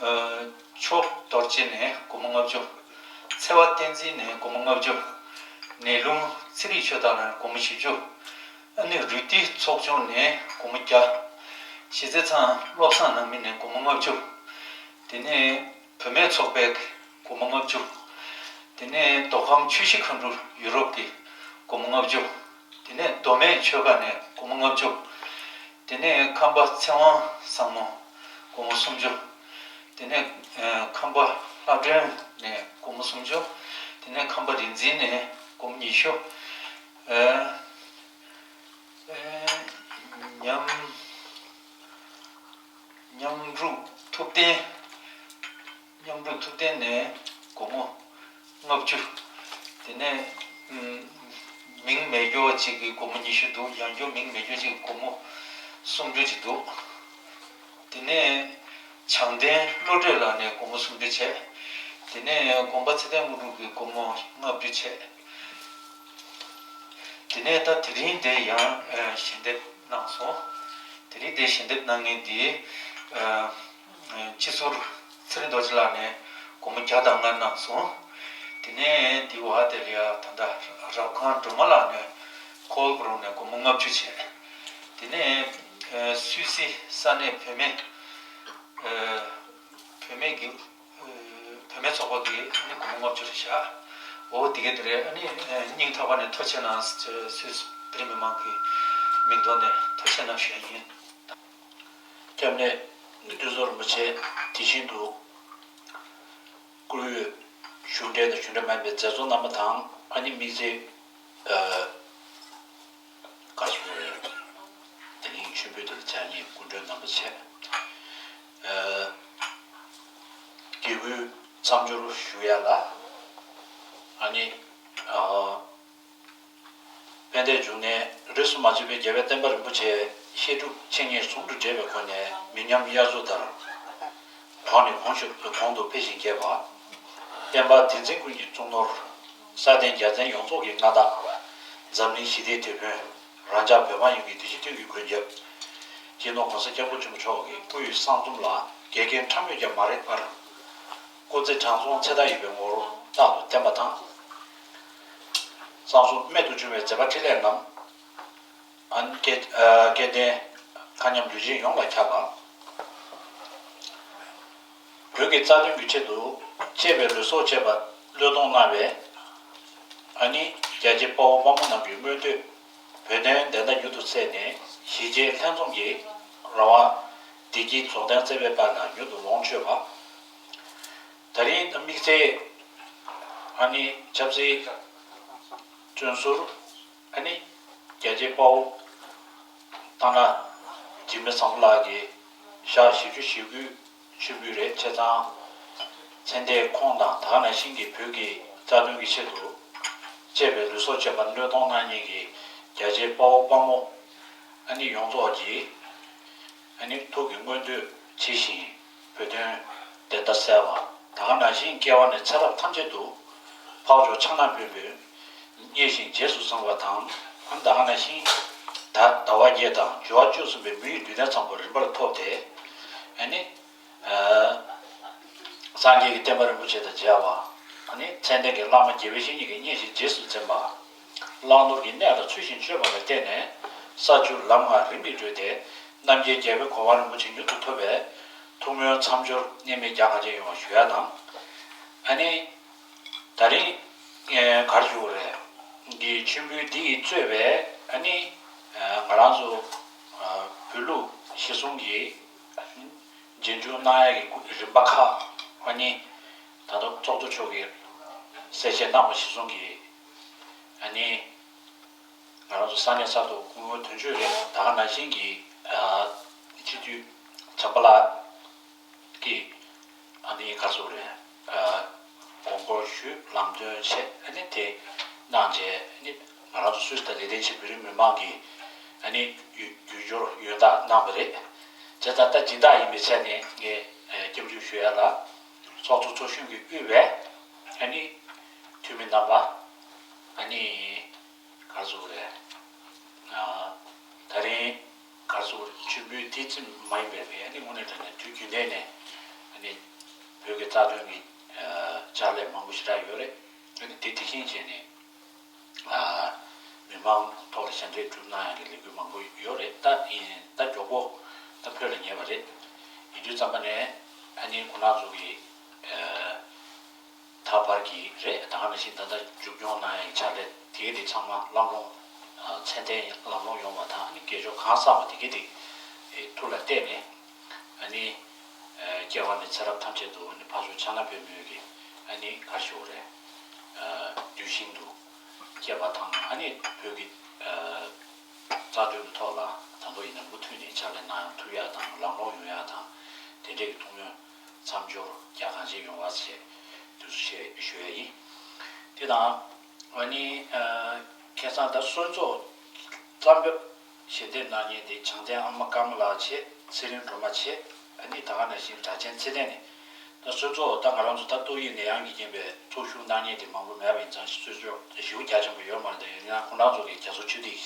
ཨ། མཆོག་རྡོ་རྗེ་ནས་སྒོར་མོ་ལྔ་བཅུ། ཚེ་དབང་བསྟན་འཛིན་ནས་སྒོར་མོ་ལྔ་བཅུ། ནས་ལུང་ཚེ་རིང་ཆོས་གྲགས་ལགས་ནས་སྒོར་མོ་བཞི་བཅུ། ཨ་ནི་རུས་ཏི་ཚོགས་ཆུང་ནས་སྒོར་མོ་བརྒྱ། གཞིས་རྩེ་ཚང་བློ་བཟང་ནང་མི་ནས་སྒོར་མོ་ལྔ་བཅུ། དེ་ནས་བུད་མེད་ཚོགས་པའི་སྒོར་མོ་ལྔ་བཅུ། དེ་ནས་མདོ་ཁམས་ཆུ་བཞི་མཁའ་འགྲོ་ཡུ་རོབ་ཀྱི་སྒོར་མོ་ལྔ་བཅུ། དེ་ནས་མདོ་སྨད་ཆོས་སྒར་ནས་སྒོར་མོ་ལྔ་བཅུ། དེ་ནས་ཁམས་པ་ཚེ་དབང་བཟང་མོ་སྒོར་མོ་སུམ་ཅུ། དེ་ནས་ཨ་ཁམས་པ་ལྷ་སྒྲོན་ནས་སྒོར་མོ་སུམ་ཅུ། དེ་ནས་ཁམས་པ་རིག་འཛིན་ནས་སྒོར་མོ་ཉི་ཤུ། ཨ་ཨ་ཉམས་ཉམས་འབྲུག་ཐུབ་བསྟན། མཉམ་རུབ་ཐུབ་བསྟན་ནས་སྒོར་མོ་ལྔ་བཅུ། དེ་ནས་ཨམ། མིང་མེད་རྒྱུ་གཅིག་གིས་སྒོར་མོ་ཉི་ཤུ་འདུག་ཡང་བསྐྱར་མིང་མེད་རྒྱུ་གཅིག་གིས་སྒོར་མོ་སུམ་ཅུ་ཅིག་འདུག་དེ་ནས་བྱང་ལྡན་བློ་གྲོས་ལགས་ནས་སྒོར་མོ་སུམ་ཅུ་བྱས། དེ་ནས་དགོངས་པ་ཚེ་བརྟན་དངོས་གྲུབ་ཀྱིས་སྒོར་མོ་ལྔ་བཅུ་བྱས། དེ་ནས་ད་དེ་རིང་དེ་ཡང་ཨ། ཞལ་འདེབས་གནང་སོང་། དེ་རིང་དེ་ཞལ་འདེབས་གནང་མཁན་འདི་ཨ། སྤྱི་ཟུར་ཚེ་རིང་རྡོ་རྗེ་ལགས་ནས་སྒོར་མོ་བརྒྱ་དང་ལྔ་གནང་སོང་། དེ་ནས་འདི་བ་དེ་ལ་ཡ་ད་ལྟ་རབ་ཁང་སྒྲོལ་མ་ལགས་ནས་ཁོལ་པོ་རོང་ནས་སྒོར་མོ་ལྔ་བཅུ་བྱས། དེ་ནས་ཨ། སུད་སི་ས་གནས་བུད་མེད་ཨ། བུད་མེད་ཀྱི་བུད་མེད་ཚོགས་པ་གིས་ནི་སྒོར་མོ་ལྔ་བཅུ་རེ་བཞག་འོ་དེ་ག་དེ་རེད། ཨ་ནི་སྙིང་ཐག་པ་ནས་ཐུགས་རྗེ་ཆེ་གནང་། སུད་སི་བོད་རིགས་མི་མང་གི་མིང་ཐོག་ནས་ཐུགས་རྗེ་ཆེ་གནང་ཞུ་ཡ་ཡིན། སྐྱབས་གནས་དངོས་གྲུབ་རིན་པོ་ཆེ། དེ་བཞིན་དུ་བཀུར་འོས་གཞུང་འབྲེལ་དང་གཞུང་འབྲེལ་མིན་པའི་མཛད་གཙོ་རྣམ་པ་དང་། ཨ་ནི་དམིགས་བསལ་ཨ། བཀའ་ཟུར་རེད། དེ་རིང་མཆོད་འབུལ་དེར་ཕྱག་ཉེས་སྐུ་མགྲོན་རྣམ་པ་བཅས། ཨ། དགེ་བསྐུལ་མཚམས་སྦྱོར་ཞུ་ཡ་ལ། ཨ་ནི་ཨ། ཕན་བདེའི་འབྱུང་གནས་རིས་སུ་མ་ཆད་པའི་རྒྱལ་བའི་བསྟན་པ་རིན་པོ་ཆེ་བཤད་སྒྲུབ་འཆད་ཉན་ཟུང་དུ་འབྲེལ་བའི་སྒོ་ནས་མི་ཉམས་དབྱར་མཚོ་ལྟར། གོང་ནས་གོང་དུ་གོང་དུ་འཕེལ་ཞིང་རྒྱས་པ། བསྟན་པ་སྡེ་ཚན་ཀུན་གྱི་གཙུག་ནོར། ས་སྟེང་རྒྱལ་མཚན་ཡོངས་རྫོགས་ཀྱི་མངའ་བདག་འཛམ་གླིང་ཞི་བདེའི་དེད་དཔོན། རང་ཅག་བོད་འབངས་ཡོངས་ཀྱི་བདེ་སྐྱིད་དོན་གྱི་མགོན་སྐྱབས། སྤྱི་ནོར་༸གོང་ས་༸སྐྱབས་མགོན་ཆེན་པོ་མཆོག་གི་སྐུ་ཡི་གསང་གསུམ་ལ་འགལ་རྐྱེན་ཕྲ་མོས་ཀྱང་མ་རེག་པར། སྐུ་ཚེ་དྲང་སྲོང་ཚེ་མཐའ་ཡས་པའི་ངོ་བོར་རྟག་ཏུ་བརྟན་པ་དང་། གསང་གསུམ་རྨད་དུ་བྱུང་བའི་མཛད་པ་འཕྲིན་ལས་རྣམས། ཨ་ནི་སྐལ་ཨ། སྐལ་ལྡན་མཁའ་མཉམ་ལུས་ཅན་ཡོངས་ལ་ཁྱབ་པ། བོད་ཀྱི་རྩ་དོན་གྱི་ཆེད་དུ་གཅེས་པའི་ལུས་སྲོག་བཅད་པ་བློས་གཏོང་གནང་བའི། ཨ་ནི་རྒྱལ་གཅེས་དཔའ་བོ་དཔའ་མོ་རྣམས་ཀྱི་མངོན་འདོད་བོད་དོན་བདེན་མཐའ་མྱུར་དུ་གསལ་ནས་གཞིས་བྱེས་ལྷན་འཛོམས་ཀྱི་རང་དབང་བདེ་སྐྱིད་རྫོགས་ལྡན་བརྩེ་བའི་དཔལ་ལ་མྱུར་དུ་ལོངས་སྤྱོད་པ། ད་རིང་དམིགས་བསལ་ཨ་ནི་ཆབ་སྲིད་བཙོན་ཟུར། ཨ་ནི་རྒྱལ་གཅེས་དཔའ་བོ་ཐང་ལྷ་འཇིགས་མེད་བཟང་པོ་ལགས་ཀྱིས་ཞག་བཞི་བཅུ་ཞེ་དགུའི་མཆོད་འབུལ་རེད། བྱས་ཙང་མཚན་ལྟས་ཁོང་དང་ད་ག་ནང་བཞིན་གྱི་བོད་ཀྱི་རྩ་དོན་གྱི་ཆེད་དུ་གཅེས་པའི་ལུས་སྲོག་བཅད་པར་བློས་གཏོང་གནང་མཁན་གྱི་རྒྱལ་གཅེས་དཔའ་བོ་དཔའ་མོ་ཨ་ནི་ཡོངས་རྫོགས་ཀྱིས་ཨ་ནི་ཐུགས་ཀྱི་མངོན་འདོད་ཇི་བཞིན་བོད་དོན་བདེན་མཐའ་གསལ་བ། ད་ག་ནང་བཞིན་སྐྱེ་བ་ནས་ཚེ་རབས་ཐམས་ཅད་དུ་འཕགས་མཆོག་ཕྱག་ན་པདྨོས་མཉེས་ཤིང་རྗེས་སུ་བཟུང་བ་དང་། ཨ་ནི་ད་ག་ནང་བཞིན་ད་ཟླ་བ་བརྒྱད་དང་འབྱོར་བ་བཅུ་གསུམ་པའི་མི་ཡི་ལུས་རྟེན་ཚང་པོ་རིམ་པར་ཐོབ་སྟེ། ཨ་ནི་ཨ། སངས་རྒྱས་ཀྱི་བསྟན་པ་རིན་པོ་ཆེ་དང་མཇལ་བ། ཨ་ནི་མཚན་ལྡན་གྱི་བླ་མ་དགེ་བའི་བཤེས་གཉེན་གྱིས་མཉེས་ཤིང་རྗེས་སུ་འཛིན་པ། བླང་དོར་གྱི་གནས་ལ་ཚུལ་བཞིན་སྤྱོད་པ་ལ་བརྟེན་ནས་ས་བཅུ་ལམ་ལྔ་རིམ་གྱིས་བགྲོད་དེ། རྣམ་མཁྱེན་རྒྱལ་བའི་གོ་འཕང་རིན་པོ་ཆེ་མྱུར་དུ་ཐོབ་པའི་ཐུགས་སྨོན་མཚམས་སྦྱོར་གནད་མེད་རྒྱ་གང་ཆེ་ཡོང་བ་ཞུ་ཡ་དང་། ཨ་ནི་ད་རིང་ཨེ་ག་རེ་ཞུ་དགོས་རེད། གི་མཆོད་འབུལ་འདི་ཡིས་གཙོས་པའི་ཨ་ནི་ཨ་ང་རང་ཚོ་ཨ་བོད་ལུགས་གཞི་བཟུང་གི་རྗེས་འཇུག་གནང་ཡ་གི་རིམ་པ་ཁག་ཨ་ནི་ད་དུང་ཚོགས་གཙོ་མཆོག་གིས་གསལ་བཤད་གནང་བ་གཞིར་བཟུང་གིས་ཨ་ནི་ང་རང་ཚོ་ས་གནས་གསར་དུ་སྐུ་ངོ་དོན་གཅོད་རེད། ད་ག་ནང་བཞིན་གྱི་ཨ་སྤྱི་འཐུས་བྱམས་པ་ལགས་ཀྱིས་ཨ་ནི་ག་རེ་ཟེར་དགོས་རེད། ཨ་དགོངས་སྐོར་ཞུས། ལམ་སྟོན་བྱས། ཨ་ནི་དེ་གནང་རྗེས་ཨ་ནི་ང་རང་ཚོ་སུད་སི་དང་ལེགས་ལྡན་ཕྱིའི་བོད་རིགས་མི་མང་གིས་ཨ་ནི་རྒྱུ་རྒྱུ་སྦྱོར་ཡོན་བདག་གནང་བ་རེད། བྱས་ཙང་ད་སྦྱིན་བདག་ཡིན་པའི་ཆ་ནས་ངས་ཨ་སྐྱབས་འཇུག་ཞུ་ཡ་ལ་ཚོགས་གཙོ་ཚོགས་གཞོན་གྱིས་དབུས་པའི་ཨ་ནི་འཐུས་མི་རྣམ་པ་ཨ་ནི། ག་རེ་ཟེར་དགོས་རེད། ཨ་ད་རིང་ག་རེ་ཟེར་དགོས་རེད། མཆོད་འབུལ་དེ་ཙམ་མ་ཡིན་པའི་ཨ་ནི་དངོས་གནས་དྲང་གནས་དུས་རྒྱུན་ལྡན་ནས་ཨ་ནི་བོད་ཀྱི་རྩ་དོན་གྱི་ཨ་ཕྱག་ལས་མང་པོ་ཞེ་དྲག་ཡོད་རེད། ཨ་ནི་དེ་དེ་བཞིན་བྱས་ནས་ཨ་མི་མང་ཐོག་ལ་ཞབས་འདེགས་སྒྲུབ་གནང་ཡག་གི་ལས་འགུལ་མང་པོ་ཡོད་རེད། ད་ཡིན་ད་མགྱོགས་པོ་ད་བོད་ལ་ཉེ་བ་རེད། ཡིན་དུས་ཙམ་པ་ནས་ཨ་ནི་ཁོང་རྣམ་ཚོ་གི་ཨ། ད་བར་གྱི་རེད། ད་ག་ནང་བཞིན་ད་ལྟ་མཇུག་སྐྱོང་གནང་ཡག་ཕྱག་ལས་དེ་གས་དེ་ཚང་མ་ལམ་ལྷོང་། ཨ་ཚད་ལྡན་ལམ་ལྷོང་ཡོང་བ་དང་ཨ་ནི་དགེ་སྦྱོར་གང་བསགས་པ་དེ་གས་དེ་ཨེ་ཐུགས་ལ་གཏད་ནས་ཨ་ནི་ཨ་སྐྱེ་བ་ནས་ཚེ་རབས་ཐམས་ཅད་དུ་ཨ་ནི་ཕ་ཆོས་ཕྱག་ན་པདྨོ་གི་ཨ་ནི་ག་རེ་ཞུ་དགོས་རེད། ཨ་གདུལ་ཞིང་དུ་སྐྱེས་པ་དང་ཨ་ནི་བོད་ཀྱི་ཨ་རྩ་དོན་གྱི་ཐོག་ལ་ད་དུང་ཡིན་ན་མུ་མཐུད་ནས་ཕྱག་ལས་གནང་ཐུབ་ཡག་དང་ལམ་ལྷོང་ཡོང་ཡག་དང་དེ་འདྲས་ཀྱི་ཐུགས་སྨོན། མཚམས་སྦྱོར་རྒྱག་གང་ཅི་ཡོང་བ་བྱས་དུས་སུ་ཞེས་ཞུ་ཡ་ཡིན། དེ་དང་ཨ་ནི་ཁ་སང་ད་གསོལ་ཚོགས་བརྩམས་ཕབ་ཞལ་འདེབས་གནང་མཁན་དེ་བྱང་བཙན་ཨ་མ་ཀརྨ་ལགས་བྱས། ཚེ་རིང་སྒྲོལ་མ་བྱས། ཨ་ནི་ད་ག་ནང་བཞིན་གྲགས་ཅན་ཚེ་བརྟན་ནས། ད་གསོལ་ཚོགས་ད་ང་རང་ཚོ་ད་ཏོག་དབྱིབས་ནད་ཡམས་ཀྱི་རྐྱེན་པས་ཚོགས་ཞུགས་གནང་མཁན་དེ་མང་པོ་མེད་པ་ཡིན་ཙང་གསོལ་ཚོགས་ཞེ་པོ་རྒྱ་ཆེན་པོ་ཡོད་མ་རེད། ད་ཡིན་ན་ཁོང་རང་ཚོ་གིས་རྒྱ་མཚོ་ཆུ་ཐིགས་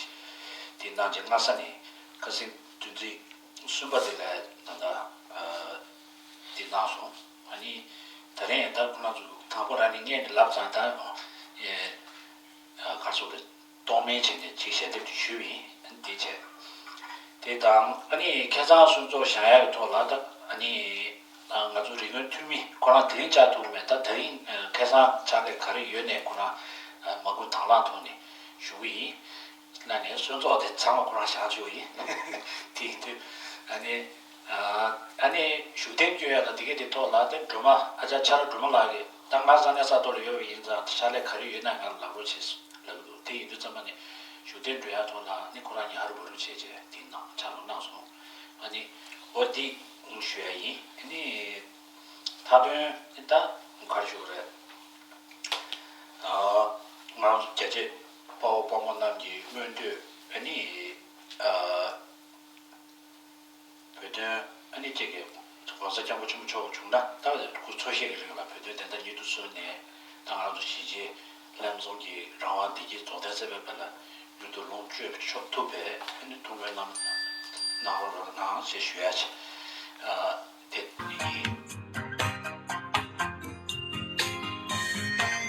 དེ་གནང་བྱས་སྔ་ས་ནས་ཁ་སང་བདུན་ཚིགས་གསུམ་པ་དེ་ལ་ད་ལྟ་དེ་གནང་སོང་། ཨ་ནི་ད་རིང་ད་ཁོང་རང་ཚོ་དང་པོ་རང་ནས་སྔས་ནས་ལབ་ཙང་ད་ཨེ་ག་རེ་ཟེར་རེད། གཏོང་མིན་བྱས་ནས་ཅིག་ཞལ་འདེབས་དེ་ཞུས་པ་ཡིན། དེ་བྱས། དེ་དང་ཨ་ནི་ཁ་སང་གསོལ་ཚོགས་བཞེངས་ཡག་གི་ཐོག་ལ་ད་ཨ་ནི་ང་ཚོ་རིག་དངོས་འཐུས་མི་ཁོ་རང་དེ་རིང་བཅར་ཐུབ་མེད། ད་དེ་རིང་ཁ་སང་ཕྱག་ལས་ག་རེ་ཡོད་ནས་ཁོ་རང་མ་བསྐུལ་དང་བླངས་ཐོག་ནས་ཞུ་གི་ཡིན། ལ་ནས་གསོལ་ཚོགས་དེ་ཚང་མ་ཁོ་རང་བཞེངས་ཆོག་ཡིན། དེ་ཡིན་དུས་ཨ་ནི་ཨ་ནི་བཞུགས་གདན་སྐྱོན་ཡག་དང་དེ་གའི་དེ་ཐོག་ལ་དེ་སྒྲོལ་མ་ཨ་ཅག་ཆ་ར་སྒྲོལ་མ་ལགས་ཀྱིས་ད་ང་ས་གནས་ས་ཐོག་ལ་ཡོད་པ་ཡིན་ཙང་ཕྱག་ལས་ག་རེ་ཡོད་ན་ང་ལ་ལབ་རོགས་བྱེད་ལབ་ཀྱི་འདུག་དེ་ཡིན་དུས་ཙམ་པ་ནས་བཞུགས་གདན་འགྲོ་ཡག་ཐོག་ལ་ནི་ཁོ་རང་གཉིས་ཧ་རུ་བུ་རུ་བྱས་བྱས་དེ་གནང་ཕྱག་ལུང་གནང་སོང་། ཨ་ནི་འོ་དེ་ཞུ་ཡ་ཡིན། ཨ་ནི་མཐའ་དོན་ད་ག་རེ་ཞུ་དགོས་རེད། ང་རང་ཚོ་རྒྱལ་གཅེས་དཔའ་བོ་དཔའ་མོ་རྣམས་ཀྱི་མངོན་འདོད་ཨ་ནི་ཨ་བོད་དོན་ཨ་ནི་ཅིག་གི་༸གོང་ས་༸སྐྱབས་མགོན་ཆེན་པོ་མཆོག་བྱུང་ན་ད་སྐུ་འཚོ་གཞེས་ཀྱི་རིང་ལ་བོད་དོན་བདེན་མཐའ་མྱུར་དུ་སོན་ནས་ད་ང་རང་ཚོ་གཞིས་བྱེས་ལྷན་འཛོམས་ཀྱི་རང་དབང་བདེ་སྐྱིད་རྫོགས་ལྡན་ཟེར་བའི་དཔལ་ལ་མྱུར་དུ་ལོངས་སྤྱོད་ཆོག་ཐུབ་པའི་ཨ་ནི་ཐུགས་སྨོན་གནང་གནང་རོགས་གནང་ཞེས་ཞུ་ཡ་ཆེ། ཨ་དེ་ཡིན།